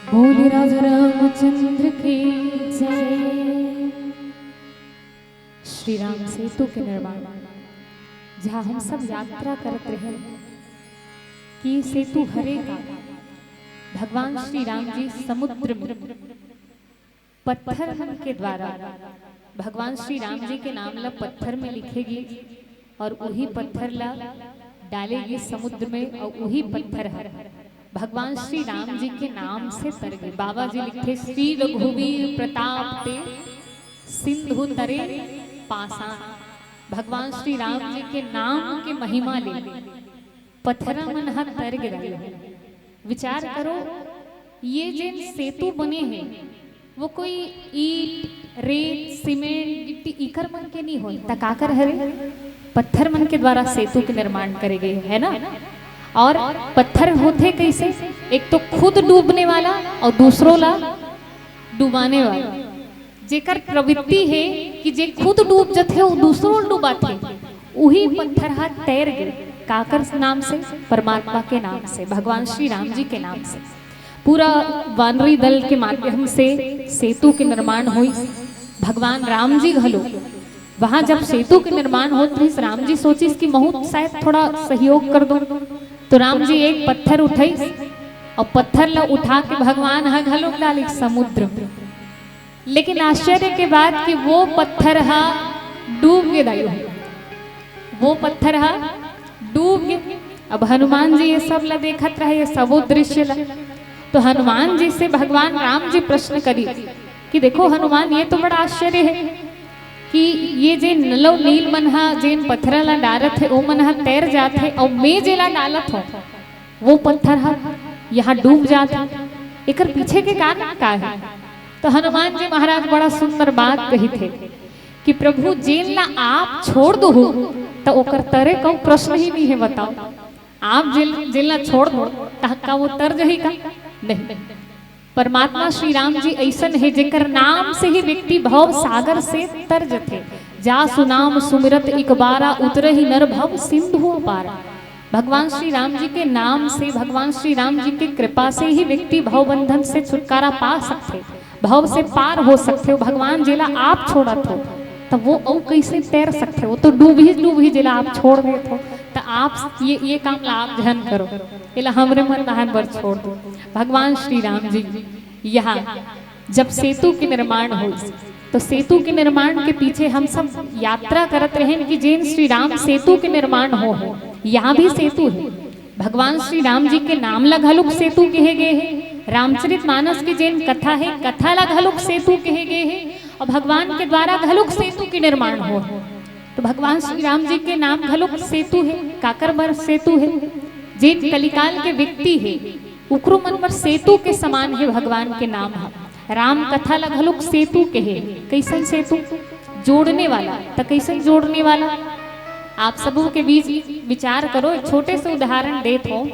बोले राजा रामचंद्र की जय। श्री राम सेतु के निर्माण, जहाँ हम सब यात्रा करत रहे कि सेतु हरे का, भगवान श्री राम जी समुद्र में पत्थर मन के द्वारा भगवान श्री राम जी के नाम ला पत्थर में लिखे गिस और उही पत्थर ला डाले गिस समुद्र में और उही पत्थर ह भगवान श्री राम जी के नाम से तर गे। बाबा जी लिखथे, "श्री रघुवीर प्रताप ते सिंधु तरे पाषाण।" भगवान श्री राम जी के नाम के महिमा ले पत्थरा मन ह तर गे। विचार करो, ये जेन सेतु बने हे, वो कोई ईंट, रेत, सीमेंट, गिट्टी, इकर मन के नहीं होय, त काकर हरे? पत्थर मन के द्वारा सेतु के निर्माण करे गए, है ना? और पत्थर होथे कैसे? एक तो खुद डूबने वाला और दूसरों ला डुबाने वाला। जेकर प्रवृत्ति हे कि जे खुद डूब जथे, वो दूसरों ल डुबाथे, उही पत्थर ह तैर गे। काकर नाम से? परमात्मा के नाम से, भगवान श्री राम जी के नाम से। पूरा वानरी दल के माध्यम से सेतु के निर्माण होइस। भगवान राम जी घलो वहां जब सेतु के निर्माण होत रहिस, राम जी सोचिस कि महूं शायद थोड़ा सहयोग कर दूं। तो राम जी एक पत्थर उठाइस और पत्थर ला उठा के भगवान ह घलोक डालिस समुद्र में। लेकिन आश्चर्य के बात कि वो पत्थर ह डूब गे दाई हो, वो पत्थर ह डूब गे। अब हनुमान जी ये सब ला देखत रहे, ये सबो दृश्य ला। तो हनुमान जी से भगवान राम जी प्रश्न करिस कि देखो हनुमान, ये तो बड़ा आश्चर्य हे कि ये जे नलो नील मन ह जेन पत्थर ला डारत हे, ओ मन ह तैर जात हे, अउ मैं जेला डालत हों, वो पत्थर ह यहाँ डूब जात हे। एकर पीछे के कारण का हे? तो हनुमान जी महाराज बड़ा सुंदर बात कहिथे कि प्रभु, जेन ला आप छोड़ दो, त ओकर तरे कहूं प्रश्न ही नहीं है, बताओ। आप जेन, जेन ला छोड़ दो, त का वो तर जही का? नहीं। परमात्मा श्री राम जी अइसन हे, जेकर नाम से ही व्यक्ति भव सागर से तर जथे। "जा सुनाम सुमिरत इक बारा, उतरहि नर भव सिंधु अपार।" भगवान श्री राम जी के नाम से, भगवान श्री राम जी के कृपा से ही व्यक्ति भव बंधन से छुटकारा पा सकथे, भव से पार हो सकथे। भगवान जेला आप छोड़त हो, त वो अउ कइसे तैर सकथे? वो तो डूब ही, डूब ही, जेला आप छोड़ देत हो। त आप ये, ये काम ला आप झन करो, एला हमरे मन दाहन बर छोड़ दो। भगवान श्री राम जी यहाँ जब सेतु के निर्माण होइस, तो सेतु के निर्माण के पीछे हम सब यात्रा करत रहेन कि जेन श्री राम सेतु के निर्माण हो, हो, यहाँ भी सेतु हे। भगवान श्री राम जी के नाम ला घलुक सेतु कहे गए हे। रामचरित मानस के जेन कथा हे, कथा ला घलुक सेतु कहे गए हे, और भगवान के द्वारा घलुक सेतु के निर्माण हो। तो भगवान श्री राम जी के नाम घलुक सेतु हे। काकर बर सेतु हे? जेन कलिकाल के व्यक्ति हे, उकरो मन बर सेतु के समान हे भगवान के नाम ह। राम कथा ला घलुक सेतु कहे। कइसन सेतु? जोड़ने वाला। त कइसन जोड़ने वाला? आप सबो के बीच विचार करो, एक छोटे से उदाहरण देत हो।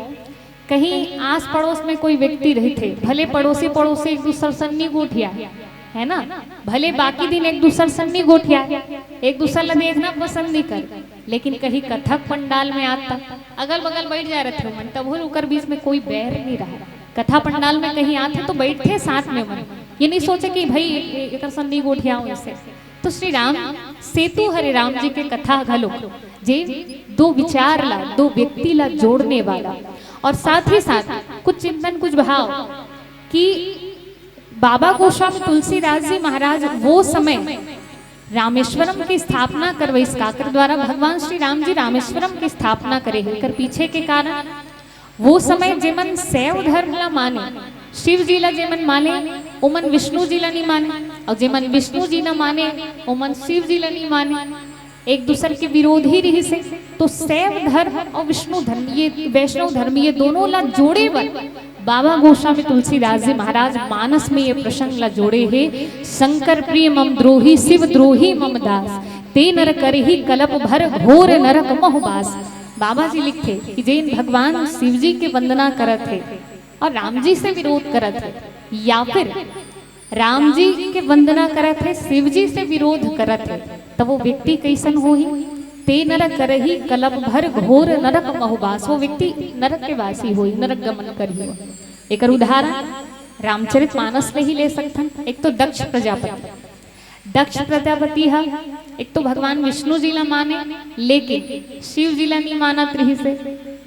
कहीं आस पड़ोस में कोई व्यक्ति रहिथे, भले पड़ोसी पड़ोसी एक दूसर संग नी गोठिया, है ना, भले बाकी दिन एक दूसर संग नी गोठिया, एक दूसर ला देखना पसंद नहीं कर, लेकिन कहीं कथा पंडाल में आता, अगल बगल बैठ जा रहे थे मन, तब ओकर बीच में कोई बैर नहीं रहा। कथा पंडाल में कहीं आते तो बैठे साथ में मन, ये नहीं सोचे कि भाई ए-, एकर संग नी गोठिया हो इसे। तो श्री राम सेतु हरे राम जी के कथा घलो, जे दो विचार ला, दो व्यक्ति ला जोड़ने वाला, और साथ ही साथ कुछ चिंतन, कुछ भाव कि बाबा गोस्वामी तुलसीदास जी महाराज वो समय रामेश्वरम की स्थापना करवइस, काकर द्वारा भगवान श्री राम जी रामेश्वरम की स्थापना करे हे। एकर पीछे के कारण, वो समय जेमन शैव धर्म ला माने, शिव जी ला जेमन माने, ओमन विष्णु जी ला नहीं माने, और जेमन विष्णु जी ला माने, ओमन शिव जी ला नहीं माने। एक दूसर के विरोधी रहिस हे। तो शैव धर्म और विष्णु धर्म, ये वैष्णव धर्म, ये दोनों ला जोड़े बर बाबा गोस्वामी तुलसीदास जी महाराज मानस में ये प्रसंग ला जोड़े हे, "शंकर प्रिय मम द्रोही, शिव द्रोही मम दास, ते नर करही कलप भर, घोर नरक महु बास।" बाबा जी लिखथे कि जेन भगवान शिव जी के वंदना करत हे और राम जी से विरोध करत हे, या फिर राम जी के वंदना करत हे, शिव जी से विरोध करत हे, त वो व्यक्ति कइसन होही? "ते नर करही कलप भर, घोर नरक महु बास।" वो व्यक्ति नरक के वासी होही, नरक गमन करही। एकर उदाहरण रामचरित मानस ले ही ले सकथन। एक तो दक्ष प्रजापति, दक्ष प्रजापति ह एक तो भगवान विष्णु जी ला माने, लेकिन शिव जी ला नहीं मानत रहिस हे।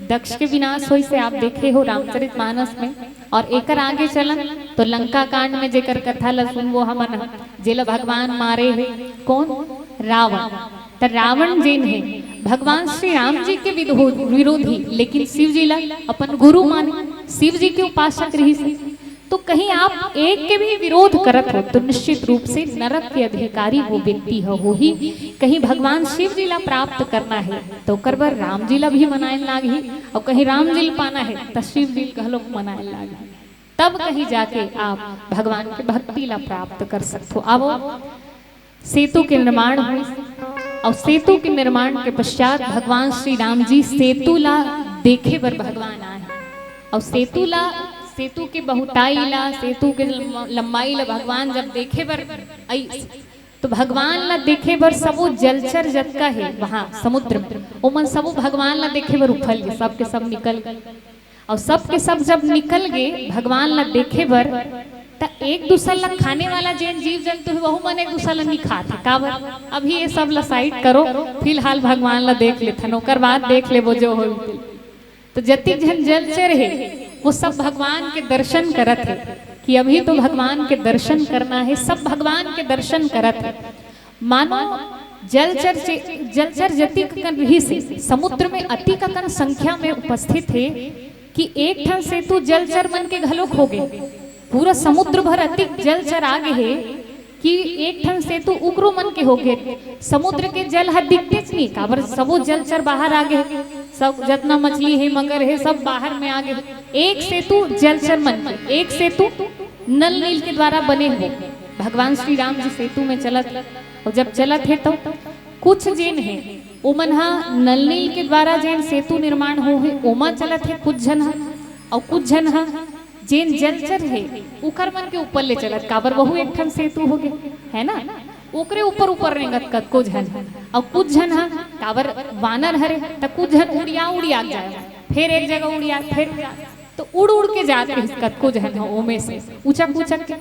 दक्ष के विनाश होइस हे, आप देखे हो रामचरित मानस में। और एकर आगे चलन तो लंका कांड में जेकर कथा ला सुनबो हमन ह, जेला भगवान मारे हे। कौन? रावण। त रावण जेन हे भगवान श्री राम जी के विधो-, विरोधी, लेकिन शिव जी ला अपन गुरु माने, शिव जी के उपासक रहिस हे। तो कहीं आप एक के भी विरोध करत हो तो निश्चित रूप से नरक के अधिकारी वो व्यक्ति ह होही। कहीं भगवान शिव जी ला प्राप्त करना हे तो ओकर बर राम जी ला भी मनाए लागही, और कहीं राम जी ला पाना हे तो शिव जी ला घलोक मनाए लागही, तब कहीं जाके आप भगवान के भक्ति ला प्राप्त कर सकथो। आवो, सेतु के निर्माण होइस, और सेतु के निर्माण के पश्चात भगवान श्री राम जी सेतु ला देखे बर भगवान आए, और सेतु ला, सेतु के बहुताई ला, सेतु के लम-, लंबाई ला भगवान जब देखे बर आइस, तो भगवान ला देखे बर सबो जलचर जतका हे वहाँ समुद्र में, ओमन सबो भगवान ला देखे बर उफल गे, सबके सब निकल गे। और सबके सब जब निकल गे भगवान ला देखे बर, त एक दूसर ला खाने वाला जेन जीव जंतु हे, वहू मन एक दूसर ला नहीं खात हे। काबर? अभी ये सब ला साइड करो, फिलहाल भगवान ला देख लेथन, ओकर बाद देख लेबो जो होई। तो जतिक झन जलचर हे, वो सब भगवान के दर्शन करत हे कि अभी तो भगवान के दर्शन करना हे, सब भगवान के दर्शन करत हे। मानो जलचर चे-, जलचर जतिक कन रहिस हे, समुद्र में अतिक अकन संख्या में उपस्थित हे कि एक ठन सेतु जलचर मन के घलोक हो गे। पूरा समुद्र भर अतिक जलचर आ गे हे कि एक ठन सेतु उकरो मन के हो गे। समुद्र के जल ह दिखतेच नहीं, काबर सबो जलचर बाहर आ गे हे, सब जतना मछली हे, मगर हे, सब बाहर में आ गे हे। एक सेतु जलचर मन के, एक सेतु नल नील के द्वारा बने हुए। भगवान श्री राम जी सेतु में चलत, और जब चलत हे तो कुछ जेन हे, ओमन ह नल नील के द्वारा जेन सेतु निर्माण हो हे, ओमा चलत हे कुछ झन ह, और कुछ झन ह जेन जलचर हे, उकर मन के ऊपर ले चलत, काबर वहू एक ठन सेतु हो गे, है ना? ओकरे ऊपर ऊपर रेंगत कतको झन ह, और कुछ झन ह, काबर वानर हरे, त कुछ झन उड़िया उड़िया के जाए, फिर एक जगह उड़िया, फिर उड़िया, तो उड़ उड़ के जात रहिस कतको झन ह ओमे से। उचक उचक के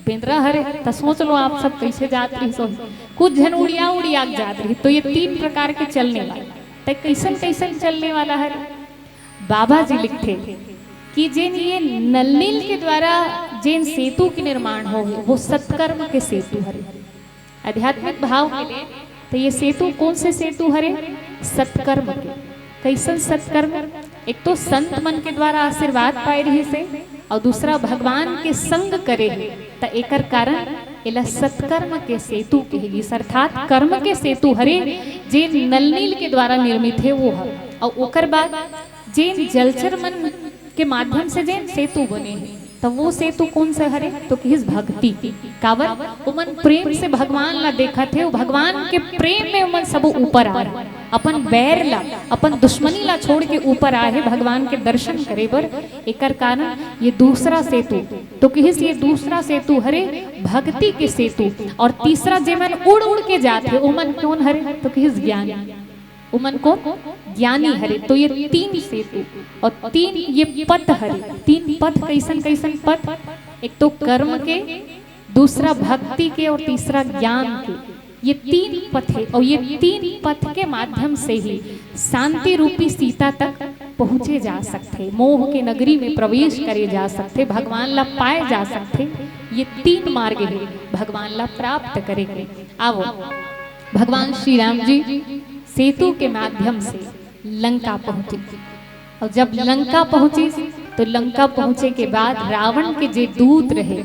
बेंदरा हरे, त सोच लो आप सब कैसे जात रहिस होही। कुछ झन उड़िया उड़िया के जात रहिस। तो ये तीन प्रकार के चलने वाला। त कैसन कैसन चलने वाला हरे? बाबा जी लिखथे कि जेन ये नल नील के द्वारा जेन सेतु के निर्माण हो हे, वो सत्कर्म के सेतु हरे। आध्यात्मिक भाव मिले, तो ये सेतु कौन से सेतु हरे? सत्कर्म के। कैसन सत्कर्म? एक तो संत मन के द्वारा आशीर्वाद पाए रहिस हे, और दूसरा भगवान के संग करे हे, त एकर कारण एला सत्कर्म के सेतु कहे गिस, अर्थात कर्म के सेतु हरे, जे नल नील के द्वारा निर्मित हे वो ह। और ओकर बाद जेन जलचर मन के माध्यम से जेन सेतु बने हे, त वो सेतु कौन से हरे? तो किहिस भक्ति के। काबर? ओमन प्रेम से भगवान ला देखत हे, वो भगवान के प्रेम में ओमन सबो ऊपर आए, अपन बैर ला, अपन दुश्मनी ला छोड़ के ऊपर आए हे भगवान के दर्शन करे बर। एकर कारण ये दूसरा सेतु, तो किहिस ये दूसरा सेतु हरे भक्ति के सेतु। और तीसरा जेमन उड़ उड़ के जात हे, ओमन कौन हरे? तो किहिस ज्ञानी। ओमन कौन? ज्ञानी हरे। तो ये तीन सेतु और तीन ये पथ हरे। तीन पथ, कैसन कैसन पथ? एक तो कर्म के, दूसरा भक्ति के और तीसरा ज्ञान के। ये तीन पथ हे और ये तीन पथ के माध्यम से ही शांति रूपी सीता तक पहुँचे जा सकथे, मोह के नगरी में प्रवेश करे जा सकथे, भगवान ला पाए जा सकथे। ये तीन मार्ग हे भगवान ला प्राप्त करे के। आवो, भगवान श्री राम जी सेतु के माध्यम से लंका पहुंचे, और जब लंका पहुंचे तो लंका पहुंचे के बाद रावण के जे दूत रहे,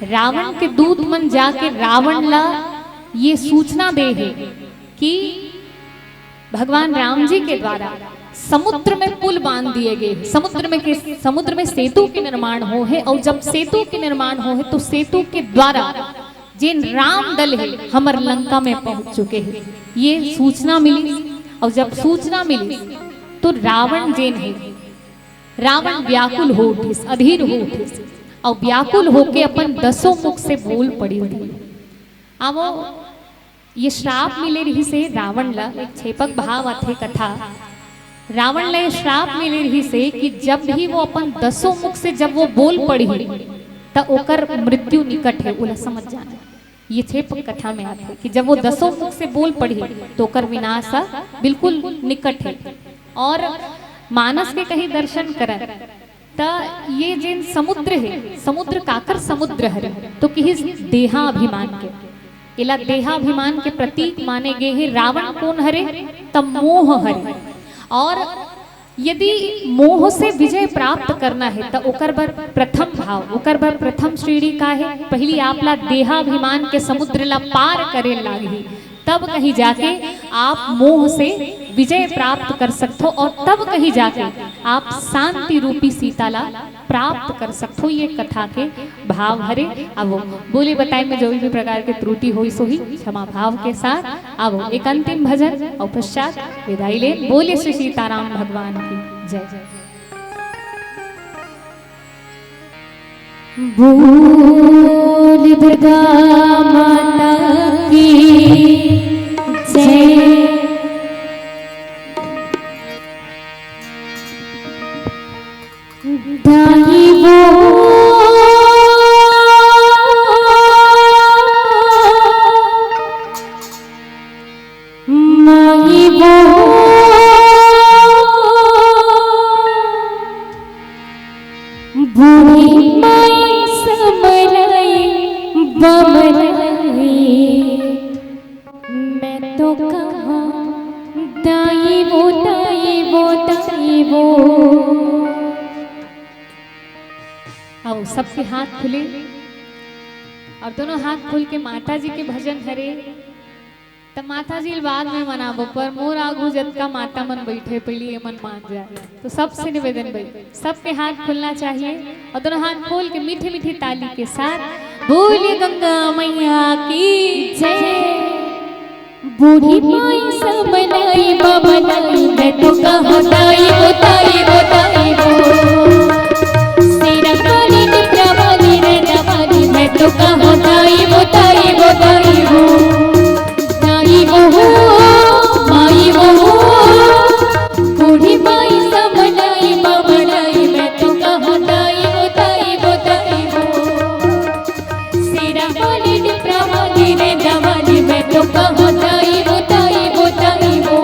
रावण के दूत मन जाके रावण ला ये सूचना दे हे कि भगवान राम जी के द्वारा समुद्र में पुल बांध दिए गए, समुद्र में के, समुद्र में सेतु के निर्माण हो हे, और जब सेतु के निर्माण हो हे तो सेतु के द्वारा जेन राम दल हे हमर लंका में पहुंच चुके हे, ये सूचना मिली। और जब सूचना मिली तो रावण जेन हे, रावण व्याकुल हो उठिस, अधीर हो उठिस, और व्याकुल होके अपन दसों मुख से बोल पड़ी थी। आवो, ये श्राप मिले रहिस हे रावण ला, एक क्षेपक भाव आथे कथा। रावण ला ये श्राप मिले रहिस हे कि जब भी वो अपन दसों मुख से जब वो बोल पड़ी, त ओकर मृत्यु निकट हे, ओला समझ जाना। ये छेप कथा में आथे कि जब वो दसों मुख से बोल पड़ही, तो ओकर विनाश ह बिल्कुल निकट हे। और मानस के कहीं दर्शन करन, त ये जेन समुद्र हे, समुद्र काकर समुद्र हरे, तो किहिस देहाभिमान के। एला देहाभिमान के प्रतीक माने गे हे। रावण कोन हरे? त मोह हरे। और यदि मोह से विजय प्राप्त करना हे, त ओकर बर प्रथम भाव, ओकर बर प्रथम श्रेणी का हे? पहली आप ला देहाभिमान के समुद्र ला पार करे लागही, तब कहीं जाके आप मोह से विजय प्राप्त कर सकथो और तब कहीं जाके आप शांति रूपी सीता ला प्राप्त कर सकथो। ये कथा के भाव हरे। अब बोले बताए में जो भी प्रकार के त्रुटि होइस होही, क्षमा भाव के साथ। अब एक अंतिम भजन और पश्चात विदाई ले। बोले श्री सीताराम भगवान की जय। बोल दुर्गा माता की जय। दाई वो, माई वो, बूढ़ी माई समलाई बमलाई, मैं तो कहाँ दाई वो, दाई वो, दाई वो। आओ, सबके हाथ खुले और दोनों हाथ खोल के माता जी के भजन हरे। त माता जी ल बाद में मनाबो, पर मोर आगू जतका माता मन बैठे, पहली ये मन मान जाए। तो सबसे निवेदन भाई, सबके हाथ खुलना चाहिए और दोनों हाथ खोल के मीठी मीठी ताली के साथ बोलिए गंगा मैया की जय। बूढ़ी माई समलाई बमलाई, मैं तो कहाँ दाई वो, दाई वो, दाई वो। सिरा वाली, टिपरा वाली, रेंदा वाली, मैं तो कहाँ दाई वो, दाई वो, दाई वो। दाई वो, माई वो, बूढ़ी माई समलाई बमलाई, मैं तो कहाँ दाई वो, दाई वो, दाई वो। सिरा वाली, टिपरा वाली, रेंदा वाली, मैं तो कहाँ दाई वो, दाई वो, दाई वो।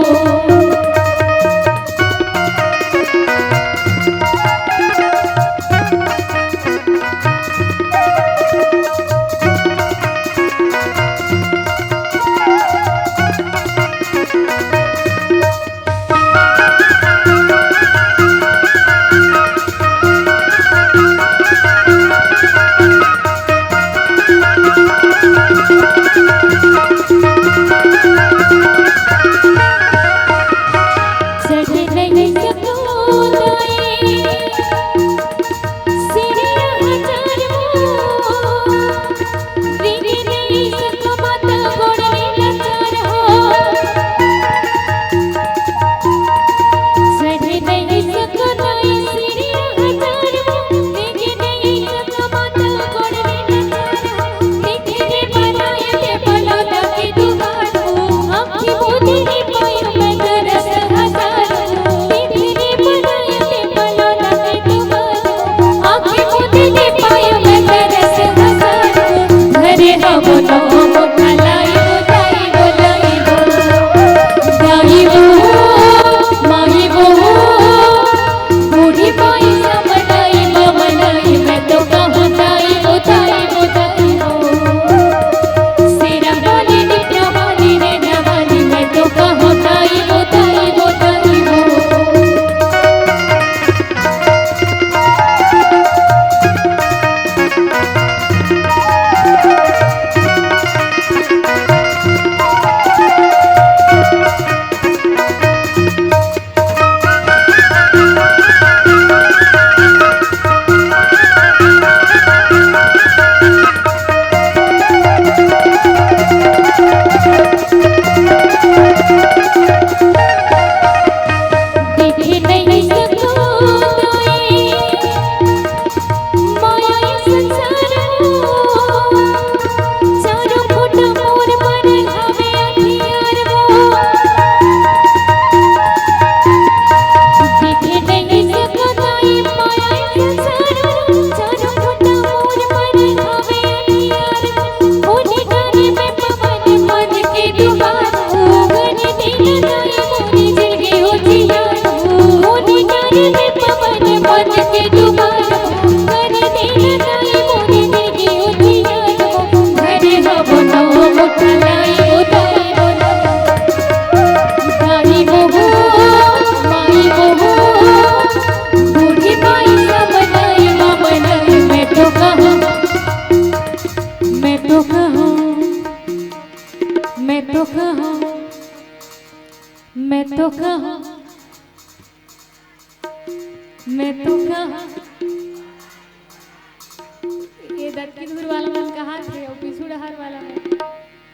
दक्खिन धुर वाला मन कहाथे अउ पीछू डहर वाला मन।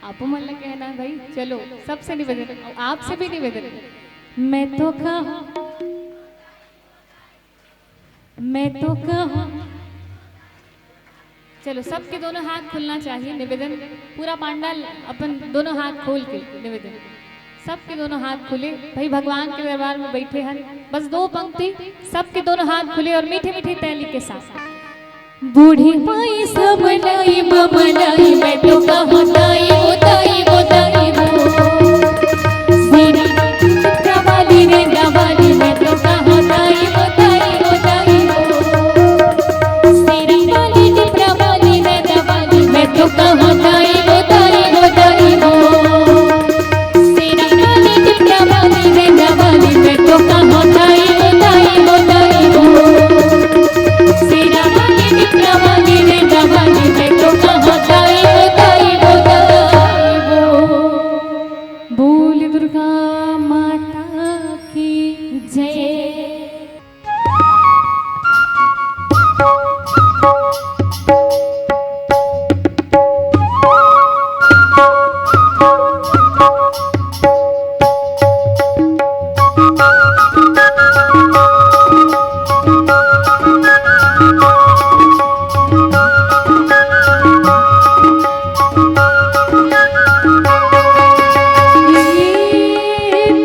आपो मन ल कहना हे भाई, चलो, सबसे निवेदन, अउ आपसे भी निवेदन। मैं तो कहूँ, मैं तो कहूँ। चलो, सबके दोनों हाथ खुलना चाहिए, निवेदन। पूरा पांडाल अपन दोनों हाथ खोल के निवेदन। सबके दोनों हाथ खुले, भाई भगवान के दरबार में बैठे हन। बस दो पंक्ति, सबके दोनों हाथ खुले और मीठे मीठे तैली के साथ। बूढ़ी माई समलाई बमलाई, मैं तो कहूँ दाई वो, दाई वो, दाई वो। मेरी चुपरा वाली, रेंगा वाली, मैं तो कहूँ दाई वो, दाई वो, दाई वो। मेरी वाली, चुपरा वाली, रेंगा वाली, मैं तो कहूँ दाई वो, दाई वो, दाई वो। मेरी वाली, चुपरा वाली, रेंगा वाली, मैं तो कहूँ दाई वो, दाई वो, दाई वो। शेरा वाली, बिपरा वाली, रेंगा वाली, मैं तो कहूँ दाई वो, दाई वो, दाई वो। बोल दुर्गा माता की जय।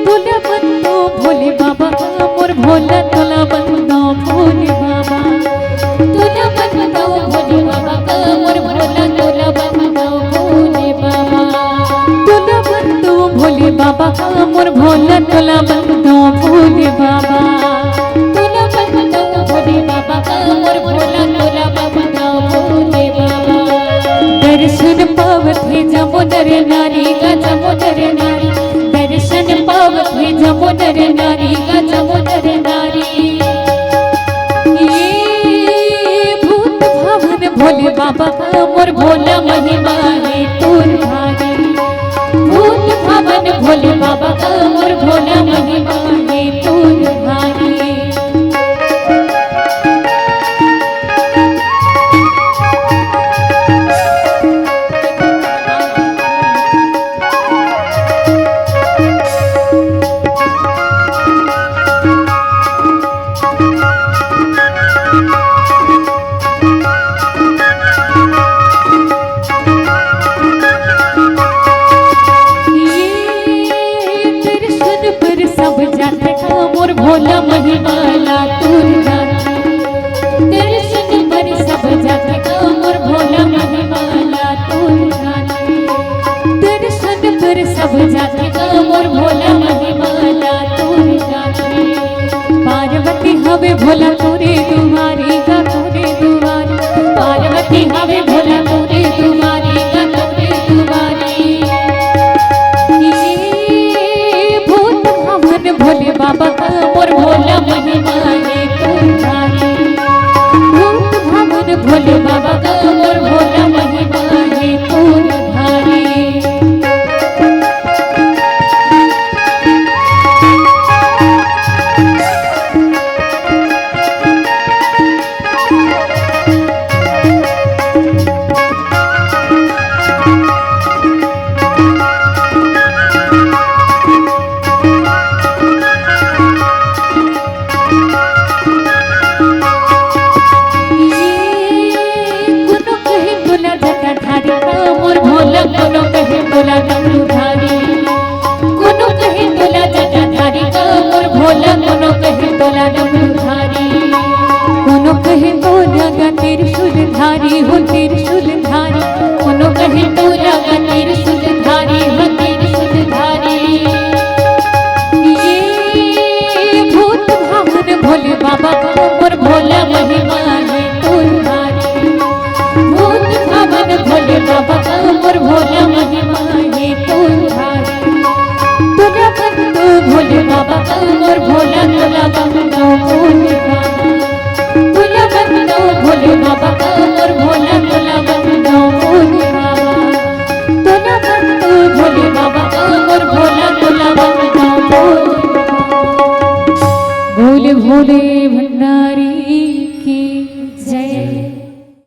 तोला बंदो भोले बाबा, मोर भोला तोला बंदो भोले बाबा। तोला बंदो भोले बाबा, मोर भोला तोला बंदो भोले बाबा। तोला बंदो भोले बाबा, मोर भोला तोला बंदो भोले बाबा। तोला बंदो भोले बाबा, मोर भोला तोला बंदो भोले बाबा। दर्शन पावत हे जम्मो नर नारी गा, जम्मो नर नारी। दर्शन पावत हे जम्मो नर नारी गा, जम्मो नर नारी। ये भूत भवन भोले बाबा, मोर भोला महिमा हे तोर भारी। भूत भवन भोले बाबा, मोर भोला महिमा हे तोर भारी। ये दर्शन पर सब जाथे का मोर भोला महिमा ला तोर जाथे। दर्शन पर सब जाथे का मोर भोला महिमा ला तोर जाथे। दर्शन पर सब जाथे का मोर भोला महिमा ला तोर जाथे। पार्वती हवे भोला तोरे दुआरी गा, तोरे दुआरी। पार्वती हवे भोला तोरे दुआरी गा, तोरे दुआरी। ये भूत भवन भोले बाबा का मोर भोला महिमा हे तोर भारी। भूत भवन भोले बाबा का मोर भोला महिमा हे तोर भारी। कोनो कहे तोला जटाधारी का मोर भोला, कोनो कहे तोला डमरूधारी। कोनो कहे तोला जटाधारी का मोर भोला, कोनो कहे तोला डमरूधारी। कोनो कहे तोला गा त्रिशूलधारी हो त्रिशूलधारी। कोनो कहे तोला गा त्रिशूलधारी हो त्रिशूलधारी। ये भूत भवन भोले बाबा का मोर भोला महिमा हे तोर भारी। भूत भवन भोले बाबा का मोर भोला महिमा हे